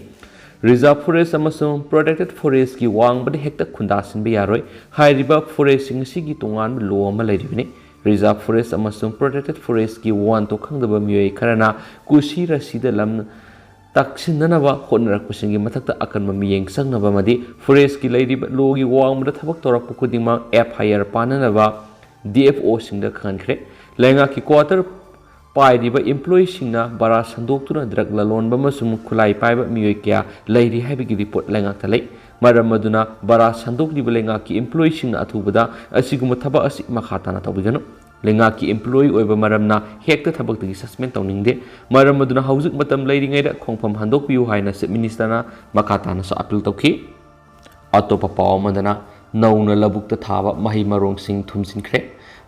ꯔꯤꯖꯥꯔꯚ ꯐꯣꯔꯦꯁ ꯑꯃꯁꯨꯡ ꯄ꯭ꯔꯣꯇꯦꯛꯇꯦꯗ ꯐꯣꯔꯦꯁꯀꯤ ꯋꯥꯡꯃꯗ ꯍꯦꯛꯇ ꯈꯨꯟꯗꯥꯁꯤꯟꯕ ꯌꯥꯔꯣꯏ꯫ ꯍꯥꯏꯔꯤꯕ ꯐꯣꯔꯦꯁꯁꯤꯡ ꯑꯁꯤꯒꯤ ꯇꯣꯉꯥꯟꯕ ꯂꯣ ꯑꯃ ꯂꯩꯔꯤꯕꯅꯤ꯫ Reserve Forest ꯑꯃꯁꯨꯡ Protected Forestꯀꯤ ꯋꯥꯟꯊꯣꯛ ꯈꯪꯗꯕ ꯃꯤꯑꯣꯏ ꯈꯔꯅ ꯀꯨꯁꯤ ꯔꯥꯁꯤꯗ ꯂꯝ ꯇꯛꯁꯤꯟꯅꯅꯕ ꯍꯣꯠꯅꯔꯛꯄꯁꯤꯡꯒꯤ ꯃꯊꯛꯇ ꯑꯀꯟꯕ ꯃꯤꯠꯌꯦꯡ ꯆꯪꯅꯕ ꯑꯃꯗꯤ Forestꯀꯤ ꯂꯩꯔꯤꯕ ꯂꯣꯒꯤ ꯋꯥꯡꯃꯗ ꯊꯕꯛ ꯇꯧꯔꯛꯄ ꯈꯨꯗꯤꯡꯃꯛ F I R ꯄꯥꯟꯅꯅꯕ D F Oꯁꯤꯡꯗ ꯈꯪꯍꯟꯈ꯭ꯔꯦ꯫ ꯂꯩꯉꯥꯛꯀꯤ quarter ꯄꯥꯏꯔꯤꯕ employeeꯁꯤꯡꯅ ꯚꯔꯥ ꯁꯟꯗꯣꯛꯇꯨꯅ drug ꯂꯂꯣꯟꯕ ꯑꯃꯁꯨꯡ ꯈꯨꯠꯂꯥꯏ ꯄꯥꯏꯕ ꯃꯤꯑꯣꯏ ꯀꯌꯥ ꯂꯩꯔꯤ ꯍꯥꯏꯕꯒꯤ report ꯂꯩꯉꯥꯛꯇ ꯂꯩ꯫ ꯃꯔꯝ ꯑꯗꯨꯅ ꯚꯔꯥ ꯁꯟꯗꯣꯛꯂꯤꯕ ꯂꯩꯉꯥꯛꯀꯤ employeeꯁꯤꯡꯅ ꯑꯊꯨꯕꯗ ꯑꯁꯤꯒꯨꯝꯕ ꯊꯕꯛ ꯑꯁꯤ ꯃꯈꯥ ꯇꯥꯅ ꯇꯧꯕꯤꯒꯅꯨ꯫ ꯂꯩꯉꯥꯛꯀꯤ employee ꯑꯣꯏꯕ ꯃꯔꯝꯅ ꯍꯦꯛꯇ ꯊꯕꯛꯇꯒꯤ suspend ꯇꯧꯅꯤꯡꯗꯦ꯫ ꯃꯔꯝ ꯑꯗꯨꯅ ꯍꯧꯖꯤꯛ ꯃꯇꯝ ꯂꯩꯔꯤꯉꯩꯗ ꯈꯣꯡꯐꯝ ꯍꯟꯗꯣꯛꯄꯤꯌꯨ ꯍꯥꯏꯅ Chief Ministerꯅ ꯃꯈꯥ ꯇꯥꯅꯁꯨ appeal ꯇꯧꯈꯤ꯫ ꯑꯇꯣꯞꯄ ꯄꯥꯎ ꯑꯃꯗꯅ, ꯅꯧꯅ ꯂꯧꯕꯨꯛꯇ ꯊꯥꯕ ꯃꯍꯩ ꯃꯔꯣꯡꯁꯤꯡ ꯊꯨꯝꯖꯤꯟꯈ꯭ꯔꯦ꯫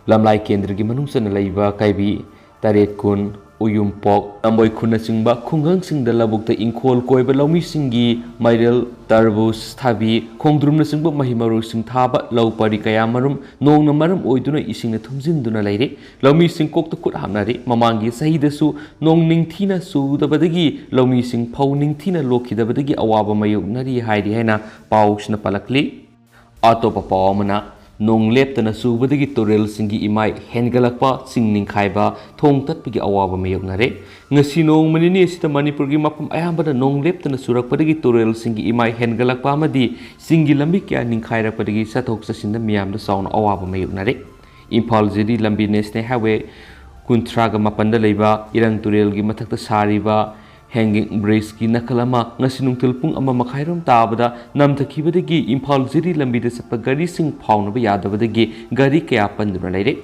ꯂꯝꯂꯥꯏ ꯀꯦꯟꯗ꯭ꯔꯒꯤ ꯃꯅꯨꯡ ꯆꯟꯅ ꯂꯩꯕ ꯀꯥꯏꯕꯤ, ꯇꯔꯦꯠ ꯀꯨꯟ, ꯎꯌꯨꯝꯄꯣꯛ, ꯂꯝꯕꯣꯏ ꯈꯨꯟꯅꯆꯤꯡꯕ ꯈꯨꯡꯒꯪꯁꯤꯡꯗ ꯂꯧꯕꯨꯛꯇ ꯏꯪꯈꯣꯜ ꯀꯣꯏꯕ ꯂꯧꯃꯤꯁꯤꯡꯒꯤ ꯃꯥꯏꯔꯦꯜ, ꯇꯔꯕꯨꯖ, ꯊꯕꯤ, ꯈꯣꯡꯗ꯭ꯔꯨꯝꯅꯆꯤꯡꯕ ꯃꯍꯩ ꯃꯔꯣꯡꯁꯤꯡ ꯊꯥꯕ ꯂꯧ ꯄꯔꯤ ꯀꯌꯥꯃꯔꯨꯝ ꯅꯣꯡꯅ ꯃꯔꯝ ꯑꯣꯏꯗꯨꯅ ꯏꯁꯤꯡꯅ ꯊꯨꯝꯖꯤꯟꯗꯨꯅ ꯂꯩꯔꯦ꯫ ꯂꯧꯃꯤꯁꯤꯡ ꯀꯣꯛꯇ ꯈꯨꯠ ꯍꯥꯞꯅꯔꯦ꯫ ꯃꯃꯥꯡꯒꯤ ꯆꯍꯤꯗꯁꯨ ꯅꯣꯡ ꯅꯤꯡꯊꯤꯅ ꯆꯨꯗꯕꯗꯒꯤ ꯂꯧꯃꯤꯁꯤꯡ ꯐꯧ ꯅꯤꯡꯊꯤꯅ ꯂꯣꯛꯈꯤꯗꯕꯗꯒꯤ ꯑꯋꯥꯕ ꯃꯥꯌꯣꯛꯅꯔꯤ ꯍꯥꯏꯔꯤ ꯍꯥꯏꯅ ꯄꯥꯎꯁꯤꯅ ꯄꯜꯂꯛꯂꯤ꯫ ꯑꯇꯣꯞꯄ ꯄꯥꯎ ꯑꯃꯅ, ꯅꯣꯡ ꯂꯦꯞꯇꯅ ꯆꯨꯕꯗꯒꯤ ꯇꯨꯔꯦꯜꯁꯤꯡꯒꯤ ꯏꯃꯥꯏ ꯍꯦꯟꯒꯠꯂꯛꯄ, ꯆꯤꯡ ꯅꯤꯡꯈꯥꯏꯕ, ꯊꯣꯡ ꯇꯠꯄꯒꯤ ꯑꯋꯥꯕ ꯃꯥꯌꯣꯛꯅꯔꯦ꯫ ꯉꯁꯤ ꯅꯣꯡꯃ ꯅꯤꯅꯤ ꯑꯁꯤꯗ ꯃꯅꯤꯄꯨꯔꯒꯤ ꯃꯐꯝ ꯑꯌꯥꯝꯕꯗ ꯅꯣꯡ ꯂꯦꯞꯇꯅ ꯆꯨꯔꯛꯄꯗꯒꯤ ꯇꯨꯔꯦꯜꯁꯤꯡꯒꯤ ꯏꯃꯥꯏ ꯍꯦꯟꯒꯠꯂꯛꯄ ꯑꯃꯗꯤ ꯆꯤꯡꯒꯤ ꯂꯝꯕꯤ ꯀꯌꯥ ꯅꯤꯡꯈꯥꯏꯔꯛꯄꯗꯒꯤ ꯆꯠꯊꯣꯛ ꯆꯠꯁꯤꯟꯗ ꯃꯤꯌꯥꯝꯗ ꯆꯥꯎꯅ ꯑꯋꯥꯕ ꯃꯥꯌꯣꯛꯅꯔꯦ꯫ ꯏꯝꯐꯥꯜ ꯖꯤꯔꯤ ꯂꯝꯕꯤ National Highway ꯀꯨꯟꯊ꯭ꯔꯥꯒ ꯃꯥꯄꯟꯗ ꯂꯩꯕ ꯏꯔꯪ ꯇꯨꯔꯦꯜꯒꯤ ꯃꯊꯛꯇ ꯁꯥꯔꯤꯕ hanging bridgeꯀꯤ ꯅꯥꯀꯜ ꯑꯃ ꯉꯁꯤ ꯅꯨꯡꯊꯤꯜ ꯄꯨꯡ ꯑꯃ ꯃꯈꯥꯏꯔꯣꯝ ꯇꯥꯕꯗ ꯅꯝꯊꯈꯤꯕꯗꯒꯤ ꯏꯝꯐꯥꯜ ꯖꯤꯔꯤ ꯂꯝꯕꯤꯗ ꯆꯠꯄ ꯒꯥꯔꯤꯁꯤꯡ ꯐꯥꯎꯅꯕ ꯌꯥꯗꯕꯗꯒꯤ ꯒꯥꯔꯤ ꯀꯌꯥ ꯄꯟꯗꯨꯅ ꯂꯩꯔꯦ꯫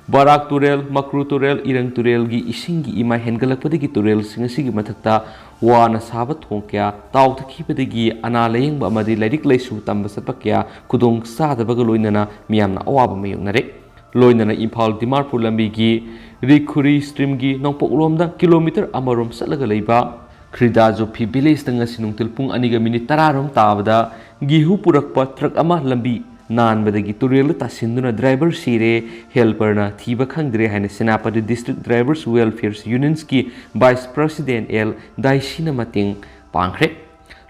ꯕꯔꯥꯛ ꯇꯨꯔꯦꯜ, ꯃꯀ꯭ꯔꯨ ꯇꯨꯔꯦꯜ, ꯏꯔꯪ ꯇꯨꯔꯦꯜꯒꯤ ꯏꯁꯤꯡꯒꯤ ꯏꯃꯥꯏ ꯍꯦꯟꯒꯠꯂꯛꯄꯗꯒꯤ ꯇꯨꯔꯦꯜꯁꯤꯡ ꯑꯁꯤꯒꯤ ꯃꯊꯛꯇ ꯋꯥꯅ ꯁꯥꯕ ꯊꯣꯡ ꯀꯌꯥ ꯇꯥꯎꯊꯈꯤꯕꯗꯒꯤ ꯑꯅꯥ ꯂꯥꯌꯦꯡꯕ ꯑꯃꯗꯤ ꯂꯥꯏꯔꯤꯛ ꯂꯥꯏꯁꯨ ꯇꯝꯕ ꯆꯠꯄ ꯀꯌꯥ ꯈꯨꯗꯣꯡ ꯆꯥꯗꯕꯒ ꯂꯣꯏꯅꯅ ꯃꯤꯌꯥꯝꯅ ꯑꯋꯥꯕ ꯃꯥꯌꯣꯛꯅꯔꯦ꯫ ꯂꯣꯏꯅꯅ ꯏꯝꯐꯥꯜ ꯗꯤꯃꯥꯄꯨꯔ ꯂꯝꯕꯤꯒꯤ ꯔꯤꯈꯨꯔꯤ streamꯒꯤ ꯅꯣꯡꯄꯣꯛꯂꯣꯝꯗ kilometre ꯑꯃꯔꯣꯝ ꯆꯠꯂꯒ ꯂꯩꯕ ꯈ꯭ꯔꯤꯗꯥꯖꯣꯐꯤ villageꯇ ꯉꯁꯤ ꯅꯨꯡꯊꯤꯜ ꯄꯨꯡ ꯑꯅꯤꯒ minute ꯇꯔꯥꯔꯣꯝ ꯇꯥꯕꯗ ꯒꯦꯍꯨ ꯄꯨꯔꯛꯄ truck ꯑꯃ ꯂꯝꯕꯤ ꯅꯥꯟꯕꯗꯒꯤ ꯇꯨꯔꯦꯜꯗ ꯇꯥꯁꯤꯟꯗꯨꯅ driver ꯁꯤꯔꯦ, helperꯅ ꯊꯤꯕ ꯈꯪꯗ꯭ꯔꯦ ꯍꯥꯏꯅ ꯁꯦꯅꯥꯄꯇꯤ District Drivers Welfare Unionꯒꯤ Vice President ꯑꯦꯜ ꯗꯥꯏꯁꯤꯅ ꯃꯇꯦꯡ ꯄꯥꯡꯈ꯭ꯔꯦ꯫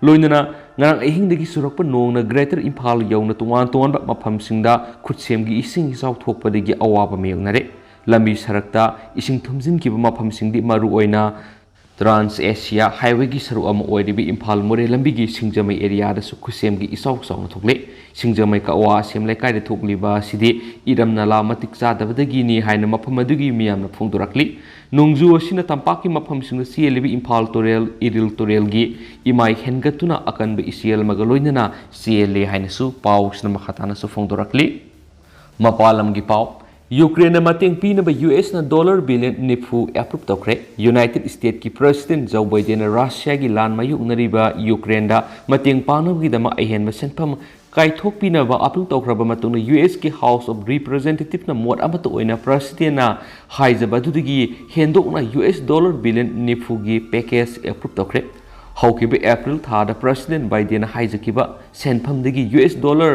ꯂꯣꯏꯅꯅ ꯉꯔꯥꯡ ꯑꯍꯤꯡꯗꯒꯤ ꯆꯨꯔꯛꯄ ꯅꯣꯡꯅ Greater ꯏꯝꯐꯥꯜ ꯌꯧꯅ ꯇꯣꯉꯥꯟ ꯇꯣꯉꯥꯟꯕ ꯃꯐꯝꯁꯤꯡꯗ ꯈꯨꯠꯁꯦꯝꯒꯤ ꯏꯁꯤꯡ ꯏꯆꯥꯎ ꯊꯣꯛꯄꯗꯒꯤ ꯑꯋꯥꯕ ꯃꯥꯌꯣꯛꯅꯔꯦ꯫ ꯂꯝꯕꯤ ꯁꯔꯛꯇ ꯏꯁꯤꯡ ꯊꯨꯝꯖꯤꯟꯈꯤꯕ ꯃꯐꯝꯁꯤꯡꯗꯤ ꯃꯔꯨꯑꯣꯏꯅ Trans Asia Highwayꯒꯤ ꯁꯔꯨꯛ ꯑꯃ ꯑꯣꯏꯔꯤꯕ ꯏꯝꯐꯥꯜ ꯃꯣꯔꯦ ꯂꯝꯕꯤꯒꯤ ꯁꯤꯡꯖꯃꯩ areaꯗꯁꯨ ꯈꯨꯠꯁꯦꯝꯒꯤ ꯏꯆꯥꯎ ꯆꯥꯎꯅ ꯊꯣꯛꯂꯦ꯫ ꯁꯤꯡꯖꯃꯩ ꯀꯛꯋꯥ ꯑꯁꯦꯝ ꯂꯩꯀꯥꯏꯗ ꯊꯣꯛꯂꯤꯕ ꯑꯁꯤꯗꯤ ꯏꯔꯝ ꯅꯂꯥ ꯃꯇꯤꯛ ꯆꯥꯗꯕꯗꯒꯤꯅꯤ ꯍꯥꯏꯅ ꯃꯐꯝ ꯑꯗꯨꯒꯤ ꯃꯤꯌꯥꯝꯅ ꯐꯣꯡꯗꯣꯔꯛꯂꯤ꯫ ꯅꯣꯡꯖꯨ ꯑꯁꯤꯅ ꯇꯝꯄꯥꯛꯀꯤ ꯃꯐꯝꯁꯤꯡꯗ ꯆꯦꯜꯂꯤꯕ ꯏꯝꯐꯥꯜ ꯇꯨꯔꯦꯜ, ꯏꯔꯤꯜ ꯇꯨꯔꯦꯜꯒꯤ ꯏꯃꯥꯏ ꯍꯦꯟꯒꯠꯇꯨꯅ ꯑꯀꯟꯕ ꯏꯆꯦꯜ ꯑꯃꯒ ꯂꯣꯏꯅꯅ ꯆꯦꯜꯂꯦ ꯍꯥꯏꯅꯁꯨ ꯄꯥꯎꯁꯤꯅ ꯃꯈꯥ ꯇꯥꯅꯁꯨ ꯐꯣꯡꯗꯣꯔꯛꯂꯤ꯫ ꯃꯄꯥꯟ ꯂꯝꯒꯤ ꯄꯥꯎ꯫ ꯌꯨꯀ꯭ꯔꯦꯟꯗ ꯃꯇꯦꯡ ꯄꯤꯅꯕ ꯌꯨ ꯑꯦꯁꯅ dollar billion ꯅꯤꯐꯨ approve ꯇꯧꯈ꯭ꯔꯦ꯫ ꯌꯨꯅꯥꯏꯇꯦꯗ ꯁ꯭ꯇꯦꯠꯀꯤ ꯄ꯭ꯔꯦꯁꯤꯗꯦꯟꯠ ꯖꯣ ꯕꯥꯏꯗꯦꯟꯅ ꯔꯁꯤꯌꯥꯒꯤ ꯂꯥꯟ ꯃꯥꯌꯣꯛꯅꯔꯤꯕ ꯌꯨꯀ꯭ꯔꯦꯟꯗ ꯃꯇꯦꯡ ꯄꯥꯡꯅꯕꯒꯤꯗꯃꯛ ꯑꯍꯦꯟꯕ ꯁꯦꯟꯐꯝ ꯀꯥꯏꯊꯣꯛꯄꯤꯅꯕ approve ꯇꯧꯈ꯭ꯔꯕ ꯃꯇꯨꯡꯗ ꯌꯨ ꯑꯦꯁꯀꯤ House of Representativeꯅ ꯃꯣꯠ ꯑꯃꯠꯇ ꯑꯣꯏꯅ ꯄ꯭ꯔꯦꯁꯤꯗꯦꯟꯠꯅ ꯍꯥꯏꯖꯕ ꯑꯗꯨꯗꯒꯤ ꯍꯦꯟꯗꯣꯛꯅ ꯌꯨ ꯑꯦꯁ dollar billion ꯅꯤꯐꯨꯒꯤ package approve ꯇꯧꯈ꯭ꯔꯦ꯫ ꯍꯧꯈꯤꯕ ꯑꯦꯄ꯭ꯔꯤꯜ ꯊꯥꯗ ꯄ꯭ꯔꯦꯁꯤꯗꯦꯟꯠ ꯕꯥꯏꯗꯦꯟꯅ ꯍꯥꯏꯖꯈꯤꯕ ꯁꯦꯟꯐꯝꯗꯒꯤ ꯌꯨ ꯑꯦꯁ dollar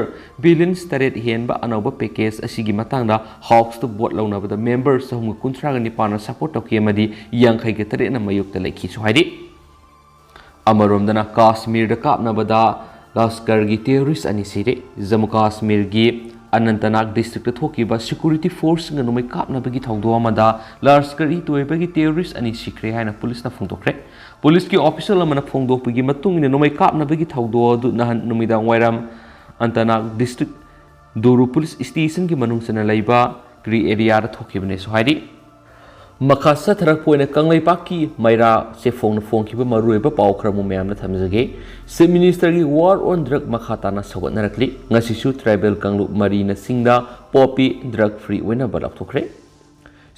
billion ꯇꯔꯦꯠ ꯍꯦꯟꯕ ꯑꯅꯧꯕ package ꯑꯁꯤꯒꯤ ꯃꯇꯥꯡꯗ Houseꯇ vote ꯂꯧꯅꯕꯗ member ꯆꯍꯨꯝꯒ ꯀꯨꯟꯊ꯭ꯔꯥꯒ ꯅꯤꯄꯥꯟꯅ support ꯇꯧꯈꯤ ꯑꯃꯗꯤ ꯌꯥꯡꯈꯩꯒ ꯇꯔꯦꯠꯅ ꯃꯥꯌꯣꯛꯇ ꯂꯩꯈꯤꯁꯨ ꯍꯥꯏꯔꯤ꯫ ꯑꯃꯔꯣꯝꯗꯅ ꯀꯥꯁꯃꯤꯔꯗ ꯀꯥꯞꯅꯕꯗ ꯂꯁꯀꯔꯒꯤ terrorist ꯑꯅꯤ ꯁꯤꯔꯦ꯫ ꯖꯝꯃꯨ ꯀꯥꯁꯃꯤꯔꯒꯤ ꯑꯅꯟꯇꯅꯥꯒ districtꯇ ꯊꯣꯛꯈꯤꯕ security forceꯁꯤꯡꯅ ꯅꯣꯡꯃꯩ ꯀꯥꯞꯅꯕꯒꯤ ꯊꯧꯗꯣꯛ ꯑꯃꯗ ꯂꯁꯀꯔ-ꯏ-ꯇꯣꯏꯕꯒꯤ terrorist ꯑꯅꯤ ꯁꯤꯈ꯭ꯔꯦ ꯍꯥꯏꯅ ꯄꯨꯂꯤꯁꯅ ꯐꯣꯡꯗꯣꯛꯈ꯭ꯔꯦ꯫ ꯄꯨꯂꯤꯁꯀꯤ official ꯑꯃꯅ ꯐꯣꯡꯗꯣꯛꯄꯒꯤ ꯃꯇꯨꯡ ꯏꯟꯅ ꯅꯣꯡꯃꯩ ꯀꯥꯞꯅꯕꯒꯤ ꯊꯧꯗꯣꯛ ꯑꯗꯨ ꯅꯍꯥꯟ ꯅꯨꯃꯤꯗꯥꯡ ꯋꯥꯏꯔꯝ ꯑꯟꯇꯅꯥꯒ district ꯗꯨꯔꯨ police stationꯒꯤ ꯃꯅꯨꯡ ꯆꯟꯅ ꯂꯩꯕ ꯀ꯭ꯔꯤ areaꯗ ꯊꯣꯛꯈꯤꯕꯅꯦꯁꯨ ꯍꯥꯏꯔꯤ꯫ ꯃꯈꯥ ꯆꯠꯊꯔꯛꯄ ꯑꯣꯏꯅ ꯀꯪꯂꯩꯄꯥꯛꯀꯤ ꯃꯩꯔꯥ ꯆꯦꯐꯣꯡꯅ ꯐꯣꯡꯈꯤꯕ ꯃꯔꯨꯑꯣꯏꯕ ꯄꯥꯎ ꯈꯔ ꯑꯃꯨꯛ ꯃꯌꯥꯝꯅ ꯊꯝꯖꯒꯦ꯫ Chief Ministerꯒꯤ war on drug ꯃꯈꯥ ꯇꯥꯅ ꯁꯧꯒꯠꯅꯔꯛꯂꯤ꯫ ꯉꯁꯤꯁꯨ tribal ꯀꯥꯡꯂꯨꯞ ꯃꯔꯤꯅ ꯆꯤꯡꯗ poppy drug free ꯑꯣꯏꯅꯕ ꯂꯥꯎꯊꯣꯛꯈ꯭ꯔꯦ꯫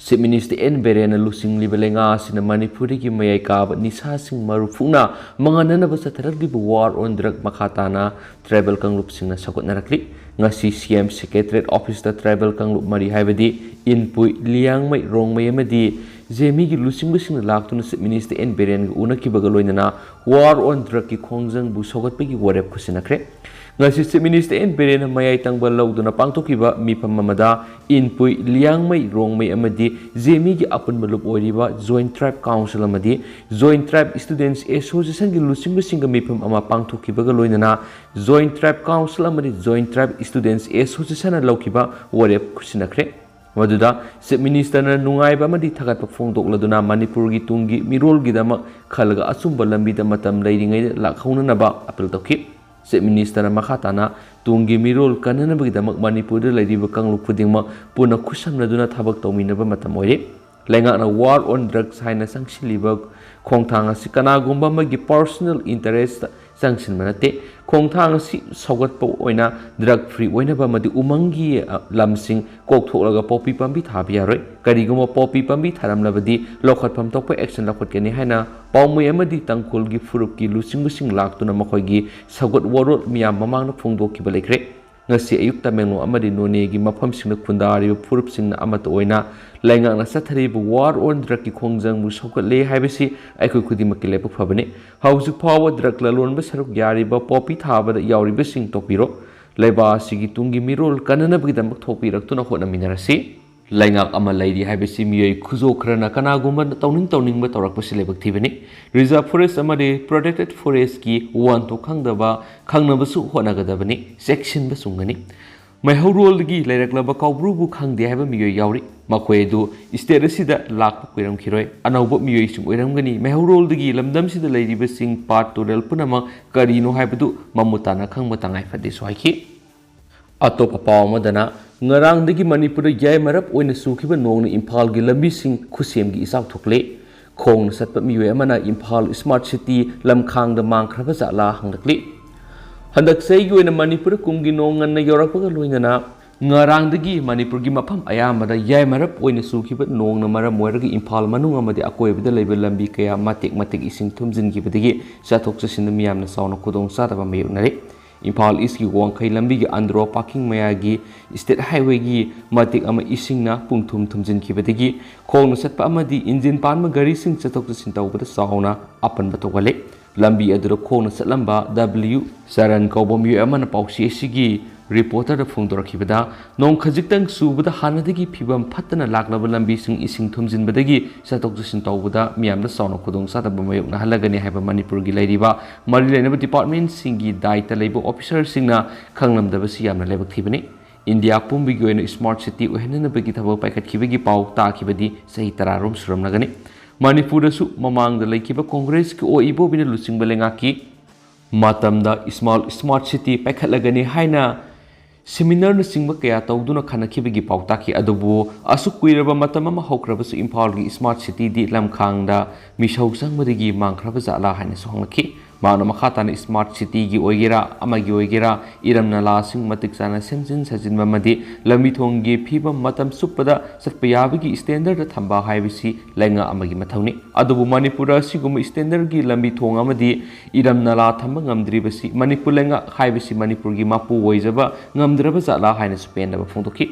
Chief Minister ꯑꯦꯟ ꯕꯤꯔꯦꯟꯅ ꯂꯨꯆꯤꯡꯂꯤꯕ ꯂꯩꯉꯥꯛ ꯑꯁꯤꯅ ꯃꯅꯤꯄꯨꯔꯗꯒꯤ ꯃꯌꯥꯏ ꯀꯥꯕ ꯅꯤꯁꯥꯁꯤꯡ ꯃꯔꯨ ꯐꯨꯛꯅ ꯃꯉꯥꯅꯅꯕ ꯆꯠꯊꯔꯛꯂꯤꯕ war on drug ꯃꯈꯥ ꯇꯥꯅ tribal ꯀꯥꯡꯂꯨꯞꯁꯤꯡꯅ ꯁꯧꯒꯠꯅꯔꯛꯂꯤ꯫ ꯉꯁꯤ ꯁꯤ ꯑꯦꯝ Secretariat Officeꯇ tribal ꯀꯥꯡꯂꯨꯞ ꯃꯔꯤ ꯍꯥꯏꯕꯗꯤ ꯏꯟꯄꯨꯏ, ꯂꯤꯌꯥꯡꯃꯩ, ꯔꯣꯡꯃꯩ ꯑꯃꯗꯤ ꯖꯦꯃꯤꯒꯤ ꯂꯨꯆꯤꯡꯕꯁꯤꯡꯅ ꯂꯥꯛꯇꯨꯅ Chief Minister ꯑꯦꯟ ꯕꯤꯔꯦꯟꯒ ꯎꯅꯈꯤꯕꯒ ꯂꯣꯏꯅꯅ war on drugꯀꯤ ꯈꯣꯡꯖꯪꯕꯨ ꯁꯧꯒꯠꯄꯒꯤ ꯋꯥꯔꯦꯞ ꯈꯨꯠꯁꯤꯟꯅꯈ꯭ꯔꯦ꯫ ꯉꯁꯤ Chief Minister N Biren ꯃꯌꯥꯏ ꯇꯪꯕ ꯂꯧꯗꯨꯅ ꯄꯥꯡꯊꯣꯛꯈꯤꯕ ꯃꯤꯐꯝ ꯑꯃꯗ ꯏꯟꯄꯨꯏ, ꯂꯤꯌꯥꯡꯃꯩ, ꯔꯣꯡꯃꯩ ꯑꯃꯗꯤ ꯖꯦꯃꯤꯒꯤ ꯑꯄꯨꯟꯕ ꯂꯨꯞ ꯑꯣꯏꯔꯤꯕ Joint Tribe Council ꯑꯃꯗꯤ Joint Tribe Students Associationꯒꯤ ꯂꯨꯆꯤꯡꯕꯁꯤꯡꯒ ꯃꯤꯐꯝ ꯑꯃ ꯄꯥꯡꯊꯣꯛꯈꯤꯕꯒ ꯂꯣꯏꯅꯅ Joint Tribe Council ꯑꯃꯗꯤ Joint Tribe Students Associationꯅ ꯂꯧꯈꯤꯕ ꯋꯥꯔꯦꯞ ꯈꯨꯠꯁꯤꯟꯅꯈ꯭ꯔꯦ꯫ ꯃꯗꯨꯗ Chief Ministerꯅ ꯅꯨꯡꯉꯥꯏꯕ ꯑꯃꯗꯤ ꯊꯥꯒꯠꯄ ꯐꯣꯡꯗꯣꯛꯂꯗꯨꯅ ꯃꯅꯤꯄꯨꯔꯒꯤ ꯇꯨꯡꯒꯤ ꯃꯤꯔꯣꯜꯒꯤꯗꯃꯛ ꯈꯜꯂꯒ ꯑꯆꯨꯝꯕ ꯂꯝꯕꯤꯗ ꯃꯇꯝ ꯂꯩꯔꯤꯉꯩꯗ ꯂꯥꯛꯍꯧꯅꯅꯕ appeal ꯇꯧꯈꯤ꯫ Chief Ministerꯅ ꯃꯈꯥ ꯇꯥꯅ ꯇꯨꯡꯒꯤ ꯃꯤꯔꯣꯜ ꯀꯟꯅꯅꯕꯒꯤꯗꯃꯛ ꯃꯅꯤꯄꯨꯔꯗ ꯂꯩꯔꯤꯕ ꯀꯥꯡꯂꯨꯞ ꯈꯨꯗꯤꯡꯃꯛ ꯄꯨꯟꯅ ꯈꯨꯠꯁꯝꯅꯗꯨꯅ ꯊꯕꯛ ꯇꯧꯃꯤꯟꯅꯕ ꯃꯇꯝ ꯑꯣꯏꯔꯦ꯫ ꯂꯩꯉꯥꯛꯅ War on Drugs ꯍꯥꯏꯅ ꯆꯪꯁꯤꯜꯂꯤꯕ ꯈꯣꯡꯊꯥꯡ ꯑꯁꯤ ꯀꯅꯥꯒꯨꯝꯕ ꯑꯃꯒꯤ personal interest ꯆꯪꯁꯤꯟꯕ ꯅꯠꯇꯦ꯫ ꯈꯣꯡꯊꯥꯡ ꯑꯁꯤ ꯁꯧꯒꯠꯄ ꯑꯣꯏꯅ drug free ꯑꯣꯏꯅꯕ ꯑꯃꯗꯤ ꯎꯃꯪꯒꯤ, ꯑ, ꯂꯝꯁꯤꯡ ꯀꯣꯛꯊꯣꯛꯂꯒ ꯄꯣꯄꯤ ꯄꯥꯝꯕꯤ ꯊꯥꯕ ꯌꯥꯔꯣꯏ꯫ ꯀꯔꯤꯒꯨꯝꯕ ꯄꯣꯄꯤ ꯄꯥꯝꯕꯤ ꯊꯥꯔꯝꯂꯕꯗꯤ ꯂꯧꯈꯠꯐꯝ ꯊꯣꯛꯄ action ꯂꯧꯈꯠꯀꯅꯤ ꯍꯥꯏꯅ ꯄꯥꯎꯃꯤ ꯑꯃꯗꯤ ꯇꯥꯡꯈꯨꯜꯒꯤ ꯐꯨꯔꯨꯞꯀꯤ ꯂꯨꯆꯤꯡꯕꯁꯤꯡ ꯂꯥꯛꯇꯨꯅ ꯃꯈꯣꯏꯒꯤ ꯁꯧꯒꯠ ꯋꯥꯔꯣꯜ ꯃꯤꯌꯥꯝ ꯃꯃꯥꯡꯗ ꯐꯣꯡꯗꯣꯛꯈꯤꯕ ꯂꯩꯈ꯭ꯔꯦ꯫ ꯉꯁꯤ ꯑꯌꯨꯛ ꯇꯃꯦꯡꯂꯣꯡ ꯑꯃꯗꯤ ꯅꯣꯅꯦꯒꯤ ꯃꯐꯝꯁꯤꯡꯗ ꯈꯨꯟꯗꯥꯔꯤꯕ ꯐꯨꯔꯨꯞꯁꯤꯡꯅ ꯑꯃꯠꯇ ꯑꯣꯏꯅ ꯂꯩꯉꯥꯛꯅ ꯆꯠꯊꯔꯤꯕ War on Drugꯀꯤ ꯈꯣꯡꯖꯪꯕꯨ ꯁꯧꯒꯠꯂꯦ ꯍꯥꯏꯕꯁꯤ ꯑꯩꯈꯣꯏ ꯈꯨꯗꯤꯡꯃꯛꯀꯤ ꯂꯥꯏꯕꯛ ꯐꯕꯅꯤ꯫ ꯍꯧꯖꯤꯛ ꯐꯥꯎꯕ drug ꯂꯂꯣꯟꯕ ꯁꯔꯨꯛ ꯌꯥꯔꯤꯕ ꯄꯣꯄꯤ ꯊꯥꯕꯗ ꯌꯥꯎꯔꯤꯕꯁꯤꯡ ꯇꯣꯛꯄꯤꯔꯣ꯫ ꯂꯩꯕꯥꯛ ꯑꯁꯤꯒꯤ ꯇꯨꯡꯒꯤ ꯃꯤꯔꯣꯜ ꯀꯟꯅꯅꯕꯒꯤꯗꯃꯛ ꯊꯣꯛꯄꯤꯔꯛꯇꯨꯅ ꯍꯣꯠꯅꯃꯤꯟꯅꯔꯁꯤ꯫ ꯂꯩꯉꯥꯛ ꯑꯃ ꯂꯩꯔꯤ ꯍꯥꯏꯕꯁꯤ ꯃꯤꯑꯣꯏ ꯈꯨꯖꯣ ꯈꯔꯅ ꯀꯅꯥꯒꯨꯝꯕꯅ ꯇꯧꯅꯤꯡ ꯇꯧꯅꯤꯡꯕ ꯇꯧꯔꯛꯄꯁꯤ ꯂꯥꯏꯕꯛ ꯊꯤꯕꯅꯤ꯫ Reserve Forest ꯑꯃꯗꯤ Protected Forestꯀꯤ ꯋꯥꯍꯟꯊꯣꯛ ꯈꯪꯗꯕ, ꯈꯪꯅꯕꯁꯨ ꯍꯣꯠꯅꯒꯗꯕꯅꯤ, ꯆꯦꯛꯁꯤꯟꯕ ꯆꯨꯝꯒꯅꯤ꯫ ꯃꯩꯍꯧꯔꯣꯜꯗꯒꯤ ꯂꯩꯔꯛꯂꯕ ꯀꯧꯕ꯭ꯔꯨꯕꯨ ꯈꯪꯗꯦ ꯍꯥꯏꯕ ꯃꯤꯑꯣꯏ ꯌꯥꯎꯔꯤ꯫ ꯃꯈꯣꯏ ꯑꯗꯨ state ꯑꯁꯤꯗ ꯂꯥꯛꯄ ꯀꯨꯏꯔꯝꯈꯤꯔꯣꯏ, ꯑꯅꯧꯕ ꯃꯤꯑꯣꯏꯁꯤꯡ ꯑꯣꯏꯔꯝꯒꯅꯤ꯫ ꯃꯩꯍꯧꯔꯣꯜꯗꯒꯤ ꯂꯝꯗꯝꯁꯤꯗ ꯂꯩꯔꯤꯕꯁꯤꯡ, ꯄꯥꯠ ꯇꯨꯔꯦꯜ ꯄꯨꯝꯅꯃꯛ ꯀꯔꯤꯅꯣ ꯍꯥꯏꯕꯗꯨ ꯃꯃꯨꯠ ꯇꯥꯅ ꯈꯪꯕ ꯇꯉꯥꯏ ꯐꯗꯦꯁꯨ ꯍꯥꯏꯈꯤ꯫ ꯑꯇꯣꯞꯄ ꯄꯥꯎ ꯑꯃꯗꯅ, ꯉꯔꯥꯡꯗꯒꯤ ꯃꯅꯤꯄꯨꯔꯗ ꯌꯥꯏꯃꯔꯞ ꯑꯣꯏꯅ ꯆꯨꯈꯤꯕ ꯅꯣꯡꯅ ꯏꯝꯐꯥꯜꯒꯤ ꯂꯝꯕꯤꯁꯤꯡ ꯈꯨꯁꯦꯝꯒꯤ ꯏꯆꯥꯎ ꯊꯣꯛꯂꯦ꯫ ꯈꯣꯡꯅ ꯆꯠꯄ ꯃꯤꯑꯣꯏ ꯑꯃꯅ ꯏꯝꯐꯥꯜ Smart City ꯂꯝꯈꯥꯡꯗ ꯃꯥꯡꯈ꯭ꯔꯕ ꯖꯥꯠꯂꯥ ꯍꯪꯂꯛꯂꯤ꯫ ꯍꯟꯗꯛ ꯆꯍꯤꯒꯤ ꯑꯣꯏꯅ ꯃꯅꯤꯄꯨꯔꯗ ꯀꯨꯝꯒꯤ ꯅꯣꯡ ꯉꯟꯅ ꯌꯧꯔꯛꯄꯒ ꯂꯣꯏꯅꯅ ꯉꯔꯥꯡꯗꯒꯤ ꯃꯅꯤꯄꯨꯔꯒꯤ ꯃꯐꯝ ꯑꯌꯥꯝꯕꯗ ꯌꯥꯏꯃꯔꯞ ꯑꯣꯏꯅ ꯆꯨꯈꯤꯕ ꯅꯣꯡꯅ ꯃꯔꯝ ꯑꯣꯏꯔꯒ ꯏꯝꯐꯥꯜ ꯃꯅꯨꯡ ꯑꯃꯗꯤ ꯑꯀꯣꯏꯕꯗ ꯂꯩꯕ ꯂꯝꯕꯤ ꯀꯌꯥ ꯃꯇꯦꯛ ꯃꯇꯦꯛ ꯏꯁꯤꯡ ꯊꯨꯝꯖꯤꯟꯈꯤꯕꯗꯒꯤ ꯆꯠꯊꯣꯛ ꯆꯠꯁꯤꯟꯗ ꯃꯤꯌꯥꯝꯅ ꯆꯥꯎꯅ ꯈꯨꯗꯣꯡꯆꯥꯗꯕ ꯃꯥꯌꯣꯛꯅꯔꯦ꯫ ꯏꯝꯐꯥꯜ Eastꯀꯤ ꯋꯥꯡꯈꯩ ꯂꯝꯕꯤꯒꯤ ꯑꯟꯗ꯭ꯔꯣ ꯄꯥꯀꯤꯡ ꯃꯌꯥꯒꯤ state highwayꯒꯤ ꯃꯇꯦꯛ ꯑꯃ ꯏꯁꯤꯡꯅ ꯄꯨꯡꯊꯨꯝ ꯊꯨꯝꯖꯤꯟꯈꯤꯕꯗꯒꯤ ꯈꯣꯡꯅ ꯆꯠꯄ ꯑꯃꯗꯤ engine ꯄꯥꯟꯕ ꯒꯥꯔꯤꯁꯤꯡ ꯆꯠꯊꯣꯛ ꯆꯠꯁꯤꯟ ꯇꯧꯕꯗ ꯆꯥꯎꯅ ꯑꯄꯟꯕ ꯊꯣꯛꯍꯜꯂꯦ꯫ ꯂꯝꯕꯤ ꯑꯗꯨꯗ ꯈꯣꯡꯅ ꯆꯠꯂꯝꯕ ꯗꯕ꯭ꯂꯤꯌꯨ ꯆꯔꯟ ꯀꯧꯕ ꯃꯤꯑꯣꯏ ꯑꯃꯅ ꯄꯥꯎꯆꯦ ꯑꯁꯤꯒꯤ ꯔꯤꯄꯣꯔꯇꯔꯗ ꯐꯣꯡꯗꯣꯔꯛꯈꯤꯕꯗ, ꯅꯣꯡ ꯈꯖꯤꯛꯇꯪ ꯆꯨꯕꯗ ꯍꯥꯟꯅꯗꯒꯤ ꯐꯤꯕꯝ ꯐꯠꯇꯅ ꯂꯥꯛꯂꯕ ꯂꯝꯕꯤꯁꯤꯡ ꯏꯁꯤꯡ ꯊꯨꯝꯖꯤꯟꯕꯗꯒꯤ ꯆꯠꯊꯣꯛ ꯆꯠꯁꯤꯟ ꯇꯧꯕꯗ ꯃꯤꯌꯥꯝꯗ ꯆꯥꯎꯅ ꯈꯨꯗꯣꯡꯆꯥꯗꯕ ꯃꯥꯌꯣꯛꯅꯍꯜꯂꯒꯅꯤ ꯍꯥꯏꯕ ꯃꯅꯤꯄꯨꯔꯒꯤ ꯂꯩꯔꯤꯕ ꯃꯔꯤ ꯂꯩꯅꯕ ꯗꯤꯄꯥꯔꯠꯃꯦꯟꯁꯤꯡꯒꯤ ꯗꯥꯏꯇ ꯂꯩꯕ ꯑꯣꯐꯤꯁꯔꯁꯤꯡꯅ ꯈꯪꯂꯝꯗꯕꯁꯤ ꯌꯥꯝꯅ ꯂꯥꯏꯕꯛ ꯊꯤꯕꯅꯤ꯫ ꯏꯟꯗꯤꯌꯥ ꯄꯨꯝꯕꯒꯤ ꯑꯣꯏꯅ ꯁ꯭ꯃꯥꯔꯠ ꯁꯤꯇꯤ ꯑꯣꯏꯍꯟꯅꯅꯕꯒꯤ ꯊꯕꯛ ꯄꯥꯏꯈꯠꯈꯤꯕꯒꯤ ꯄꯥꯎ ꯇꯥꯈꯤꯕꯗꯤ ꯆꯍꯤ ꯇꯔꯥꯔꯣꯝ ꯁꯨꯔꯝꯂꯒꯅꯤ꯫ ꯃꯅꯤꯄꯨꯔꯗꯁꯨ ꯃꯃꯥꯡꯗ ꯂꯩꯈꯤꯕ ꯀꯣꯡꯒ꯭ꯔꯦꯁꯀꯤ ꯑꯣ ꯏꯕꯣꯕꯤꯅ ꯂꯨꯆꯤꯡꯕ ꯂꯩꯉꯥꯛꯀꯤ ꯃꯇꯝꯗ ꯏꯁꯃꯥꯔꯠ, ꯁ꯭ꯃꯥꯔꯠ ꯁꯤꯇꯤ ꯄꯥꯏꯈꯠꯂꯒꯅꯤ ꯍꯥꯏꯅ ꯁꯦꯃꯤꯅꯥꯔꯅꯆꯤꯡꯕ ꯀꯌꯥ ꯇꯧꯗꯨꯅ ꯈꯟꯅꯈꯤꯕꯒꯤ ꯄꯥꯎ ꯇꯥꯈꯤ꯫ ꯑꯗꯨꯕꯨ ꯑꯁꯨꯛ ꯀꯨꯏꯔꯕ ꯃꯇꯝ ꯑꯃ ꯍꯧꯈ꯭ꯔꯕꯁꯨ ꯏꯝꯐꯥꯜꯒꯤ ꯁ꯭ꯃꯥꯔꯠ ꯁꯤꯇꯤꯗꯤ ꯂꯝꯈꯥꯡꯗ ꯃꯤꯁꯧ ꯆꯪꯕꯗꯒꯤ ꯃꯥꯡꯈ꯭ꯔꯕ ꯖꯥꯠꯂꯥ ꯍꯥꯏꯅꯁꯨ ꯍꯪꯂꯛꯈꯤ꯫ ꯃꯍꯥꯛꯅ ꯃꯈꯥ ꯇꯥꯅ ꯁ꯭ꯃꯥꯔꯠ ꯁꯤꯇꯤꯒꯤ ꯑꯣꯏꯒꯦꯔꯥ, ꯑꯃꯒꯤ ꯑꯣꯏꯒꯦꯔꯥ, ꯏꯔꯝ ꯅꯂꯥꯁꯤꯡ ꯃꯇꯤꯛ ꯆꯥꯅ ꯁꯦꯝꯖꯤꯟ ꯁꯥꯖꯤꯟꯕ ꯑꯃꯗꯤ ꯂꯝꯕꯤ ꯊꯣꯡꯒꯤ ꯐꯤꯕꯝ ꯃꯇꯝ ꯆꯨꯞꯄꯗ ꯆꯠꯄ ꯌꯥꯕꯒꯤ ꯁ꯭ꯇꯦꯟꯗꯔꯗ ꯊꯝꯕ ꯍꯥꯏꯕꯁꯤ ꯂꯩꯉꯥꯛ ꯑꯃꯒꯤ ꯃꯊꯧꯅꯤ꯫ ꯑꯗꯨꯕꯨ ꯃꯅꯤꯄꯨꯔꯗ ꯑꯁꯤꯒꯨꯝꯕ ꯁ꯭ꯇꯦꯟꯗꯔꯒꯤ ꯂꯝꯕꯤ ꯊꯣꯡ ꯑꯃꯗꯤ ꯏꯔꯝ ꯅꯂꯥ ꯊꯝꯕ ꯉꯝꯗ꯭ꯔꯤꯕꯁꯤ ꯃꯅꯤꯄꯨꯔ ꯂꯩꯉꯥꯛ ꯍꯥꯏꯕꯁꯤ ꯃꯅꯤꯄꯨꯔꯒꯤ ꯃꯄꯨ ꯑꯣꯏꯖꯕ ꯉꯝꯗ꯭ꯔꯕ ꯖꯥꯠꯂꯥ ꯍꯥꯏꯅꯁꯨ ꯄꯦꯟꯗꯕ ꯐꯣꯡꯗꯣꯛꯈꯤ꯫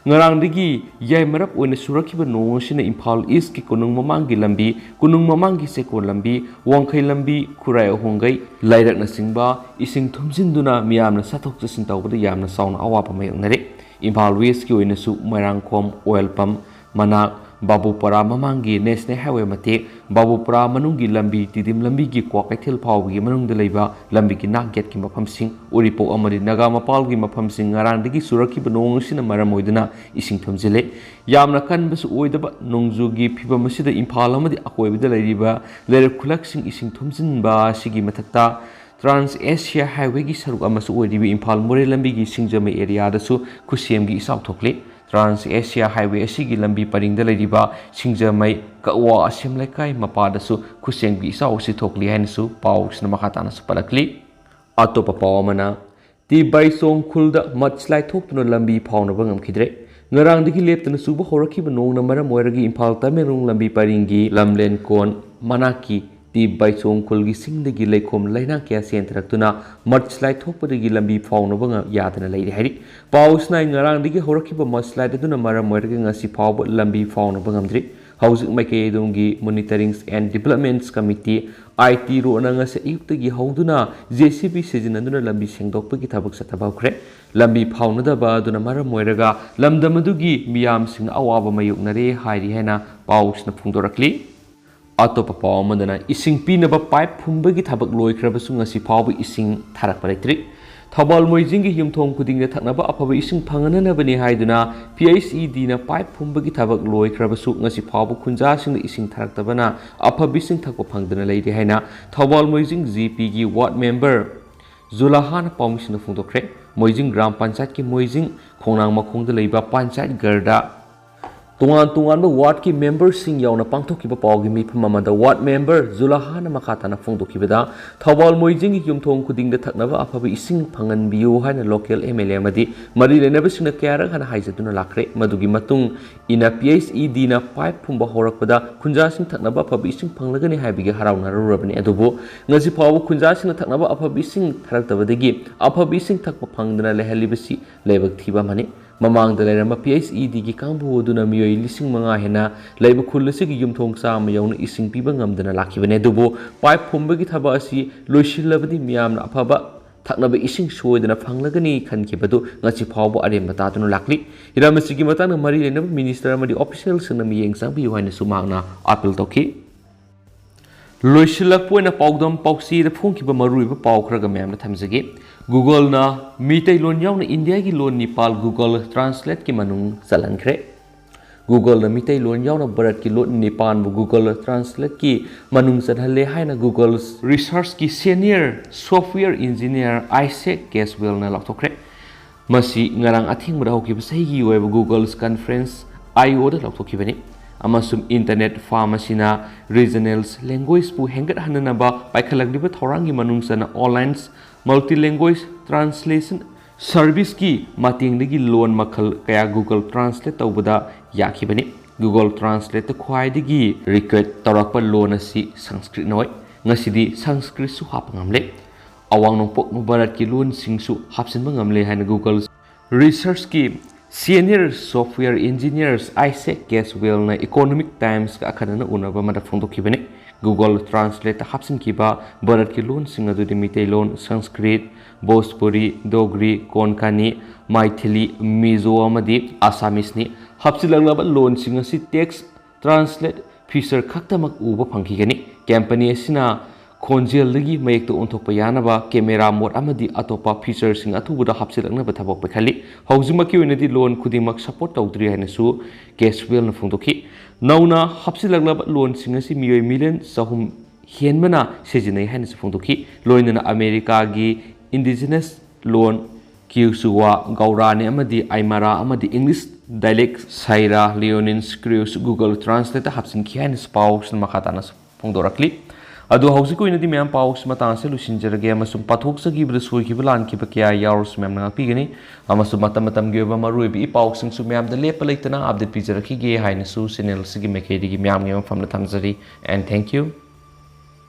ꯉꯔꯥꯡꯗꯒꯤ ꯌꯥꯏꯃꯔꯞ ꯑꯣꯏꯅ ꯆꯨꯔꯛꯈꯤꯕ ꯅꯣꯡ ꯑꯁꯤꯅ ꯏꯝꯐꯥꯜ ꯏꯁꯀꯤ ꯀꯣꯅꯨꯡ ꯃꯃꯥꯡꯒꯤ ꯂꯝꯕꯤ, ꯀꯣꯅꯨꯡ ꯃꯃꯥꯡꯒꯤ ꯆꯦꯛꯀꯣꯟ ꯂꯝꯕꯤ, ꯋꯥꯡꯈꯩ ꯂꯝꯕꯤ, ꯈꯨꯔꯥꯏ ꯑꯍꯣꯡꯒꯩ, ꯂꯥꯏꯔꯛꯅꯆꯤꯡꯕ ꯏꯁꯤꯡ ꯊꯨꯝꯖꯤꯟꯗꯨꯅ ꯃꯤꯌꯥꯝꯅ ꯆꯠꯊꯣꯛ ꯆꯠꯁꯤꯟ ꯇꯧꯕꯗ ꯌꯥꯝꯅ ꯆꯥꯎꯅ ꯑꯋꯥꯕ ꯃꯥꯌꯣꯛꯅꯔꯦ꯫ ꯏꯝꯐꯥꯜ ꯋꯦꯁꯀꯤ ꯑꯣꯏꯅꯁꯨ ꯃꯣꯏꯔꯥꯡꯈꯣꯝ, ꯑꯣꯏꯜ ꯄꯝ ꯃꯅꯥꯛ, ꯕꯥꯕꯨꯄꯨꯔꯥ ꯃꯃꯥꯡꯒꯤ ꯅꯦꯁꯅꯦꯜ ꯍꯥꯏꯋꯦ ꯃꯇꯦꯛ, ꯕꯥꯕꯨꯄꯨꯔꯥ ꯃꯅꯨꯡꯒꯤ ꯂꯝꯕꯤ, ꯇꯤꯗꯤꯝ ꯂꯝꯕꯤꯒꯤ ꯀ꯭ꯋꯥꯀꯩꯊꯦꯜ ꯐꯥꯎꯕꯒꯤ ꯃꯅꯨꯡꯗ ꯂꯩꯕ ꯂꯝꯕꯤꯒꯤ ꯅꯥꯛ ꯌꯦꯠꯀꯤ ꯃꯐꯝꯁꯤꯡ, ꯎꯔꯤꯄꯣꯛ ꯑꯃꯗꯤ ꯅꯥꯒꯥ ꯃꯄꯥꯜꯒꯤ ꯃꯐꯝꯁꯤꯡ ꯉꯔꯥꯡꯗꯒꯤ ꯆꯨꯔꯛꯈꯤꯕ ꯅꯣꯡ ꯑꯁꯤꯅ ꯃꯔꯝ ꯑꯣꯏꯗꯨꯅ ꯏꯁꯤꯡ ꯊꯨꯝꯖꯤꯜꯂꯦ꯫ ꯌꯥꯝꯅ ꯀꯟꯕꯁꯨ ꯑꯣꯏꯗꯕ ꯅꯣꯡꯖꯨꯒꯤ ꯐꯤꯕꯝ ꯑꯁꯤꯗ ꯏꯝꯐꯥꯜ ꯑꯃꯗꯤ ꯑꯀꯣꯏꯕꯗ ꯂꯩꯔꯤꯕ ꯂꯩꯔꯛ ꯈꯨꯜꯂꯛꯁꯤꯡ ꯏꯁꯤꯡ ꯊꯨꯝꯖꯤꯟꯕ ꯑꯁꯤꯒꯤ ꯃꯊꯛꯇ ꯇ꯭ꯔꯥꯟꯁ ꯑꯦꯁꯤꯌꯥ ꯍꯥꯏꯋꯦꯒꯤ ꯁꯔꯨꯛ ꯑꯃꯁꯨ ꯑꯣꯏꯔꯤꯕ ꯏꯝꯐꯥꯜ ꯃꯣꯔꯦ ꯂꯝꯕꯤꯒꯤ ꯁꯤꯡꯖꯃꯩ ꯑꯦꯔꯤꯌꯥꯗꯁꯨ ꯈꯨꯠꯁꯦꯝꯒꯤ ꯏꯆꯥꯎ ꯊꯣꯛꯂꯤ꯫ ꯇ꯭ꯔꯥꯟꯁ ꯑꯦꯁꯤꯌꯥ ꯍꯥꯏꯋꯦ ꯑꯁꯤꯒꯤ ꯂꯝꯕꯤ ꯄꯔꯤꯡꯗ ꯂꯩꯔꯤꯕ ꯁꯤꯡꯖꯃꯩ ꯀꯛꯋꯥ ꯑꯁꯦꯝ ꯂꯩꯀꯥꯏ ꯃꯄꯥꯗꯁꯨ ꯈꯨꯠꯁꯦꯝꯒꯤ ꯏꯆꯥꯎ ꯑꯁꯤ ꯊꯣꯛꯂꯤ ꯍꯥꯏꯅꯁꯨ ꯄꯥꯎꯁꯤꯅ ꯃꯈꯥ ꯇꯥꯅꯁꯨ ꯄꯜꯂꯛꯂꯤ꯫ ꯑꯇꯣꯞꯄ ꯄꯥꯎ ꯑꯃꯅ, ꯇꯤ ꯕꯥꯏꯆꯣꯡ ꯈꯨꯜꯗ ꯃꯗꯁ꯭ꯂꯥꯏꯗ ꯊꯣꯛꯇꯨꯅ ꯂꯝꯕꯤ ꯐꯥꯎꯅꯕ ꯉꯝꯈꯤꯗ꯭ꯔꯦ꯫ ꯉꯔꯥꯡꯗꯒꯤ ꯂꯦꯞꯇꯅ ꯆꯨꯕ ꯍꯧꯔꯛꯈꯤꯕ ꯅꯣꯡꯅ ꯃꯔꯝ ꯑꯣꯏꯔꯒ ꯏꯝꯐꯥꯜ ꯇꯃꯦꯡꯂꯣꯡ ꯂꯝꯕꯤ ꯄꯔꯤꯡꯒꯤ ꯂꯝꯂꯦꯟ ꯀꯣꯟ ꯃꯅꯥꯛꯀꯤ ꯇꯤ ꯕꯥꯏꯆꯣꯡ ꯈꯨꯜꯒꯤ ꯁꯤꯡꯗꯒꯤ ꯂꯩꯈꯣꯝ ꯂꯩꯅꯥꯡ ꯀꯌꯥ ꯆꯦꯟꯊꯔꯛꯇꯨꯅ ꯃꯗꯁ꯭ꯂꯥꯏꯗ ꯊꯣꯛꯄꯗꯒꯤ ꯂꯝꯕꯤ ꯐꯥꯎꯅꯕ ꯉ-, ꯌꯥꯗꯅ ꯂꯩꯔꯤ ꯍꯥꯏꯔꯤ꯫ ꯄꯥꯎꯁꯤꯅ ꯉꯔꯥꯡꯗꯒꯤ ꯍꯧꯔꯛꯈꯤꯕ ꯃꯗꯁ꯭ꯂꯥꯏꯗ ꯑꯗꯨꯅ ꯃꯔꯝ ꯑꯣꯏꯔꯒ ꯉꯁꯤ ꯐꯥꯎꯕ ꯂꯝꯕꯤ ꯐꯥꯎꯅꯕ ꯉꯝꯗ꯭ꯔꯤ꯫ ꯍꯧꯖꯤꯛ ꯃꯥꯏꯀꯩ ꯑꯗꯣꯝꯒꯤ Monitoring and Development Committee, I T ꯔꯣꯅ ꯉꯁꯤ ꯑꯌꯨꯛꯇꯒꯤ ꯍꯧꯗꯨꯅ ꯖꯦ ꯁꯤ ꯕꯤ ꯁꯤꯖꯤꯟꯅꯗꯨꯅ ꯂꯝꯕꯤ ꯁꯦꯡꯗꯣꯛꯄꯒꯤ ꯊꯕꯛ ꯆꯠꯊꯕ ꯍꯧꯈ꯭ꯔꯦ꯫ ꯂꯝꯕꯤ ꯐꯥꯎꯅꯗꯕ ꯑꯗꯨꯅ ꯃꯔꯝ ꯑꯣꯏꯔꯒ ꯂꯝꯗꯝ ꯑꯗꯨꯒꯤ ꯃꯤꯌꯥꯝꯁꯤꯡꯅ ꯑꯋꯥꯕ ꯃꯥꯌꯣꯛꯅꯔꯦ ꯍꯥꯏꯔꯤ ꯍꯥꯏꯅ ꯄꯥꯎꯁꯤꯅ ꯐꯣꯡꯗꯣꯔꯛꯂꯤ꯫ ꯑꯇꯣꯞꯄ ꯄꯥꯎ ꯑꯃꯗꯅ, ꯏꯁꯤꯡ ꯄꯤꯅꯕ ꯄꯥꯏꯞ ꯐꯨꯝꯕꯒꯤ ꯊꯕꯛ ꯂꯣꯏꯈ꯭ꯔꯕꯁꯨ ꯉꯁꯤ ꯐꯥꯎꯕ ꯏꯁꯤꯡ ꯊꯥꯔꯛꯄ ꯂꯩꯇ꯭ꯔꯤ꯫ ꯊꯧꯕꯥꯜ ꯃꯣꯏꯖꯤꯡꯒꯤ ꯌꯨꯝꯊꯣꯡ ꯈꯨꯗꯤꯡꯗ ꯊꯛꯅꯕ ꯑꯐꯕ ꯏꯁꯤꯡ ꯐꯪꯍꯟꯅꯕꯅꯤ ꯍꯥꯏꯗꯨꯅ ꯄꯤ ꯑꯩꯆ ꯏ ꯗꯤꯅ ꯄꯥꯏꯞ ꯐꯨꯝꯕꯒꯤ ꯊꯕꯛ ꯂꯣꯏꯈ꯭ꯔꯕꯁꯨ ꯉꯁꯤ ꯐꯥꯎꯕ ꯈꯨꯟꯖꯥꯁꯤꯡꯗ ꯏꯁꯤꯡ ꯊꯥꯔꯛꯇꯕꯅ ꯑꯐꯕ ꯏꯁꯤꯡ ꯊꯛꯄ ꯐꯪꯗꯅ ꯂꯩꯔꯤ ꯍꯥꯏꯅ ꯊꯧꯕꯥꯜ ꯃꯣꯏꯖꯤꯡ ꯖꯤ ꯄꯤꯒꯤ ꯋꯥꯔꯗ ꯃꯦꯝꯕꯔ ꯖꯨꯂꯥꯍꯥꯟ ꯄꯥꯎꯃꯤꯁꯤꯡꯅ ꯐꯣꯡꯗꯣꯛꯈ꯭ꯔꯦ꯫ ꯃꯣꯏꯖꯤꯡ ꯒ꯭ꯔꯥꯝ ꯄꯟꯆꯥꯌꯠꯀꯤ ꯃꯣꯏꯖꯤꯡ ꯈꯣꯡꯅꯥꯡ ꯃꯈꯣꯡꯗ ꯂꯩꯕ ꯄꯟꯆꯥꯌꯠ ꯒꯔꯗ ꯇꯣꯉꯥꯟ ꯇꯣꯉꯥꯟꯕ ꯋꯥꯔꯗꯀꯤ ꯃꯦꯝꯕꯔꯁꯤꯡ ꯌꯥꯎꯅ ꯄꯥꯡꯊꯣꯛꯈꯤꯕ ꯄꯥꯎꯒꯤ ꯃꯤꯐꯝ ꯑꯃꯗ ꯋꯥꯔꯗ ꯃꯦꯝꯕꯔ ꯖꯨꯂꯥꯍꯥꯟꯅ ꯃꯈꯥ ꯇꯥꯅ ꯐꯣꯡꯗꯣꯛꯈꯤꯕꯗ, ꯊꯧꯕꯥꯜ ꯃꯣꯏꯖꯤꯡꯒꯤ ꯌꯨꯝꯊꯣꯡ ꯈꯨꯗꯤꯡꯗ ꯊꯛꯅꯕ ꯑꯐꯕ ꯏꯁꯤꯡ ꯐꯪꯍꯟꯕꯤꯌꯨ ꯍꯥꯏꯅ ꯂꯣꯀꯦꯜ ꯑꯦꯝ ꯑꯦꯜ ꯑꯦ ꯑꯃꯗꯤ ꯃꯔꯤ ꯂꯩꯅꯕꯁꯤꯡꯅ ꯀꯌꯥꯔꯛ ꯍꯥꯟꯅ ꯍꯥꯏꯖꯗꯨꯅ ꯂꯥꯛꯈ꯭ꯔꯦ꯫ ꯃꯗꯨꯒꯤ ꯃꯇꯨꯡ ꯏꯟꯅ ꯄꯤ ꯑꯩꯆ ꯏ ꯗꯤꯅ ꯄꯥꯏꯞ ꯐꯨꯝꯕ ꯍꯧꯔꯛꯄꯗ ꯈꯨꯟꯖꯥꯁꯤꯡ ꯊꯛꯅꯕ ꯑꯐꯕ ꯏꯁꯤꯡ ꯐꯪꯂꯒꯅꯤ ꯍꯥꯏꯕꯒꯤ ꯍꯔꯥꯎꯅꯔꯨꯔꯕꯅꯤ꯫ ꯑꯗꯨꯕꯨ ꯉꯁꯤ ꯐꯥꯎꯕ ꯈꯨꯟꯖꯥꯁꯤꯡꯅ ꯊꯛꯅꯕ ꯑꯐꯕ ꯏꯁꯤꯡ ꯊꯥꯔꯛꯇꯕꯗꯒꯤ ꯑꯐꯕ ꯏꯁꯤꯡ ꯊꯛꯄ ꯐꯪꯗꯅ ꯂꯩꯍꯜꯂꯤꯕꯁꯤ ꯂꯥꯏꯕꯛ ꯊꯤꯕ ꯑꯃꯅꯤ꯫ ꯃꯃꯥꯡꯗ ꯂꯩꯔꯝꯕ ꯄꯤ ꯑꯩꯆ ꯏ ꯗꯤꯒꯤ ꯀꯥꯡꯕꯨ ꯑꯗꯨꯅ ꯃꯤꯑꯣꯏ ꯂꯤꯁꯤꯡ ꯃꯉꯥ ꯍꯦꯟꯅ ꯂꯩꯕ ꯈꯨꯜ ꯑꯁꯤꯒꯤ ꯌꯨꯝꯊꯣꯡ ꯆꯥꯝꯃ ꯌꯧꯅ ꯏꯁꯤꯡ ꯄꯤꯕ ꯉꯝꯗꯅ ꯂꯥꯛꯈꯤꯕꯅꯤ꯫ ꯑꯗꯨꯕꯨ ꯄꯥꯏꯞ ꯐꯨꯝꯕꯒꯤ ꯊꯕꯛ ꯑꯁꯤ ꯂꯣꯏꯁꯤꯜꯂꯕꯗꯤ ꯃꯤꯌꯥꯝꯅ ꯑꯐꯕ ꯊꯛꯅꯕ ꯏꯁꯤꯡ ꯁꯣꯏꯗꯅ ꯐꯪꯂꯒꯅꯤ ꯈꯟꯈꯤꯕꯗꯨ ꯉꯁꯤ ꯐꯥꯎꯕ ꯑꯔꯦꯝꯕ ꯇꯥꯗꯨꯅ ꯂꯥꯛꯂꯤ꯫ ꯍꯤꯔꯝ ꯑꯁꯤꯒꯤ ꯃꯇꯥꯡꯗ ꯃꯔꯤ ꯂꯩꯅꯕ ꯃꯤꯅꯤꯁꯇꯔ ꯑꯃꯗꯤ ꯑꯣꯐꯤꯁꯤꯌꯦꯜꯁꯤꯡꯅ ꯃꯤꯠꯌꯦꯡ ꯆꯪꯕꯤꯌꯨ ꯍꯥꯏꯅꯁꯨ ꯃꯍꯥꯛꯅ ꯑꯥꯄꯤꯜ ꯇꯧꯈꯤ꯫ ꯂꯣꯏꯁꯤꯜꯂꯛꯄ ꯑꯣꯏꯅ ꯄꯥꯎꯗꯝ ꯄꯥꯎꯆꯦꯗ ꯐꯣꯡꯈꯤꯕ ꯃꯔꯨꯑꯣꯏꯕ ꯄꯥꯎ ꯈꯔꯒ ꯃꯌꯥꯝꯅ ꯊꯝꯖꯒꯦ꯫ ꯒꯨꯒꯜꯅ ꯃꯤꯇꯩꯂꯣꯟ ꯌꯥꯎꯅ ꯏꯟꯗꯤꯌꯥꯒꯤ ꯂꯣꯟ ꯅꯤꯄꯥꯜ ꯒꯨꯒꯜ ꯇ꯭ꯔꯥꯟꯁꯂꯦꯠꯀꯤ ꯃꯅꯨꯡ ꯆꯜꯍꯟꯈ꯭ꯔꯦ꯫ ꯒꯨꯒꯜꯅ ꯃꯤꯇꯩꯂꯣꯟ ꯌꯥꯎꯅ ꯚꯥꯔꯠꯀꯤ ꯂꯣꯟ ꯅꯤꯄꯥꯟꯕꯨ ꯒꯨꯒꯜ ꯇ꯭ꯔꯥꯟꯁꯂꯦꯠꯀꯤ ꯃꯅꯨꯡ ꯆꯜꯍꯜꯂꯦ ꯍꯥꯏꯅ ꯒꯨꯒꯜ ꯔꯤꯁꯔꯆꯀꯤ ꯁꯦꯅꯤꯌꯔ ꯁꯣꯐꯋꯦꯌꯔ ꯏꯟꯖꯤꯅꯤꯌꯔ ꯑꯥꯏꯁꯦꯛ ꯀꯦꯁꯋꯦꯜꯅ ꯂꯥꯎꯊꯣꯛꯈ꯭ꯔꯦ꯫ ꯃꯁꯤ ꯉꯔꯥꯡ ꯑꯊꯦꯡꯕꯗ ꯍꯧꯈꯤꯕ ꯆꯍꯤꯒꯤ ꯑꯣꯏꯕ ꯒꯨꯒꯜꯁ ꯀꯟꯐꯔꯦꯟꯁ ꯑꯥꯏ ꯑꯣꯗ ꯂꯥꯎꯊꯣꯛꯈꯤꯕꯅꯤ꯫ ꯑꯃꯁꯨꯡ ꯏꯟꯇꯔꯅꯦꯠ ꯐꯥꯔꯝ ꯑꯁꯤꯅ ꯔꯤꯖꯅꯦꯜꯁ ꯂꯦꯡꯒ꯭ꯋꯦꯖꯄꯨ ꯍꯦꯟꯒꯠꯍꯟꯅꯅꯕ ꯄꯥꯏꯈꯠꯂꯛꯂꯤꯕ ꯊꯧꯔꯥꯡꯒꯤ ꯃꯅꯨꯡ ꯆꯟꯅ ꯑꯣꯟꯂꯥꯏꯟ ꯃꯜꯇꯤ ꯂꯦꯡꯒ꯭ꯋꯦꯖ ꯇ꯭ꯔꯥꯟꯁꯂꯦꯁꯟ ꯁꯔꯚꯤꯁꯀꯤ ꯃꯇꯦꯡꯗꯒꯤ ꯂꯣꯟ ꯃꯈꯜ ꯀꯌꯥ ꯒꯨꯒꯜ ꯇ꯭ꯔꯥꯟꯁꯂꯦꯠ ꯇꯧꯕꯗ ꯌꯥꯈꯤꯕꯅꯤ꯫ ꯒꯨꯒꯜ ꯇ꯭ꯔꯥꯟꯁꯂꯦꯠꯇ ꯈ꯭ꯋꯥꯏꯗꯒꯤ ꯔꯤꯀ꯭ꯋꯦꯁ ꯇꯧꯔꯛꯄ ꯂꯣꯟ ꯑꯁꯤ ꯁꯪꯁꯀ꯭ꯔꯤꯠꯅ ꯑꯣꯏ꯫ ꯉꯁꯤꯗꯤ ꯁꯪꯁꯀ꯭ꯔꯤꯠꯁꯨ ꯍꯥꯞꯄ ꯉꯝꯂꯦ꯫ ꯑꯋꯥꯡ ꯅꯣꯡꯄꯣꯛ ꯚꯥꯔꯠꯀꯤ ꯂꯣꯟꯁꯤꯡꯁꯨ ꯍꯥꯞꯆꯤꯟꯕ ꯉꯝꯂꯦ ꯍꯥꯏꯅ ꯒꯨꯒꯜ ꯔꯤꯁꯔꯆꯀꯤ Senior Software Engineers Isaac Caswellꯅ Economic Timesꯀ ꯑꯈꯟꯅꯅ ꯎꯅꯕ ꯑꯃꯗ ꯐꯣꯡꯗꯣꯛꯈꯤꯕꯅꯤ꯫ Google Translateꯇ ꯍꯥꯞꯆꯤꯟꯈꯤꯕ ꯚꯥꯔꯠꯀꯤ ꯂꯣꯟꯁꯤꯡ ꯑꯗꯨꯗꯤ ꯃꯤꯇꯩꯂꯣꯟ, ꯁꯪꯁꯀ꯭ꯔꯤꯠ, ꯚꯣꯖꯄꯨꯔꯤ, ꯗꯣꯒ꯭ꯔꯤ, ꯀꯣꯟꯀꯥꯅꯤ, ꯃꯥꯏꯊꯤꯂꯤ, ꯃꯤꯖꯣ ꯑꯃꯗꯤ ꯑꯁꯥꯃꯤꯁꯅꯤ꯫ ꯍꯥꯞꯆꯤꯜꯂꯛꯂꯕ ꯂꯣꯟꯁꯤꯡ ꯑꯁꯤ text translate feature ꯈꯛꯇꯃꯛ ꯎꯕ ꯐꯪꯈꯤꯒꯅꯤ꯫ ꯀꯝꯄꯅꯤ ꯑꯁꯤꯅ ꯈꯣꯟꯖꯦꯜꯗꯒꯤ ꯃꯌꯦꯛꯇ ꯑꯣꯟꯊꯣꯛꯄ ꯌꯥꯅꯕ camera mode ꯑꯃꯗꯤ ꯑꯇꯣꯞꯄ featureꯁꯤꯡ ꯑꯊꯨꯕꯗ ꯍꯥꯞꯆꯤꯜꯂꯛꯅꯕ ꯊꯕꯛ ꯄꯥꯏꯈꯠꯂꯤ꯫ ꯍꯧꯖꯤꯛꯃꯛꯀꯤ ꯑꯣꯏꯅꯗꯤ ꯂꯣꯟ ꯈꯨꯗꯤꯡꯃꯛ support ꯇꯧꯗ꯭ꯔꯤ ꯍꯥꯏꯅꯁꯨ Caswellꯅ ꯐꯣꯡꯗꯣꯛꯈꯤ꯫ ꯅꯧꯅ ꯍꯥꯞꯆꯤꯜꯂꯛꯂꯕ ꯂꯣꯟꯁꯤꯡ ꯑꯁꯤ ꯃꯤꯑꯣꯏ million ꯆꯍꯨꯝ ꯍꯦꯟꯕꯅ ꯁꯤꯖꯤꯟꯅꯩ ꯍꯥꯏꯅꯁꯨ ꯐꯣꯡꯗꯣꯛꯈꯤ꯫ ꯂꯣꯏꯅꯅ ꯑꯃꯦꯔꯤꯀꯥꯒꯤ indigenous ꯂꯣꯟ Quechua, Guarani ꯑꯃꯗꯤ Aymara ꯑꯃꯗꯤ English dialect Saira, Leonese Creoleꯁꯨ Google Translateꯇ ꯍꯥꯞꯆꯤꯟꯈꯤ ꯍꯥꯏꯅꯁꯨ ꯄꯥꯎꯁꯤꯅ ꯃꯈꯥ ꯇꯥꯅꯁꯨ ꯐꯣꯡꯗꯣꯔꯛꯂꯤ꯫ ꯑꯗꯨ ꯍꯧꯖꯤꯛꯀꯤ ꯑꯣꯏꯅꯗꯤ ꯃꯌꯥꯝ ꯄꯥꯎꯁꯤ ꯃꯇꯥꯡ ꯑꯁꯤꯗ ꯂꯣꯏꯁꯤꯟꯖꯔꯒꯦ ꯑꯃꯁꯨꯡ ꯄꯥꯊꯣꯛꯆꯈꯤꯕꯗ ꯁꯣꯏꯈꯤꯕ ꯂꯥꯟꯈꯤꯕ ꯀꯌꯥ ꯌꯥꯎꯔꯁꯨ ꯃꯌꯥꯝꯅ ꯉꯥꯛꯄꯤꯒꯅꯤ ꯑꯃꯁꯨꯡ ꯃꯇꯝ ꯃꯇꯝꯒꯤ ꯑꯣꯏꯕ ꯃꯔꯨꯑꯣꯏꯕ ꯏ ꯄꯥꯎꯁꯤꯡꯁꯨ ꯃꯌꯥꯝꯗ ꯂꯦꯞꯄ ꯂꯩꯇꯅ update ꯄꯤꯖꯔꯛꯈꯤꯒꯦ ꯍꯥꯏꯅꯁꯨ channel ꯑꯁꯤꯒꯤ ꯃꯥꯏꯀꯩꯗꯒꯤ ꯃꯌꯥꯝꯒꯤ ꯃꯐꯝꯗ ꯊꯝꯖꯔꯤ꯫ And thank you.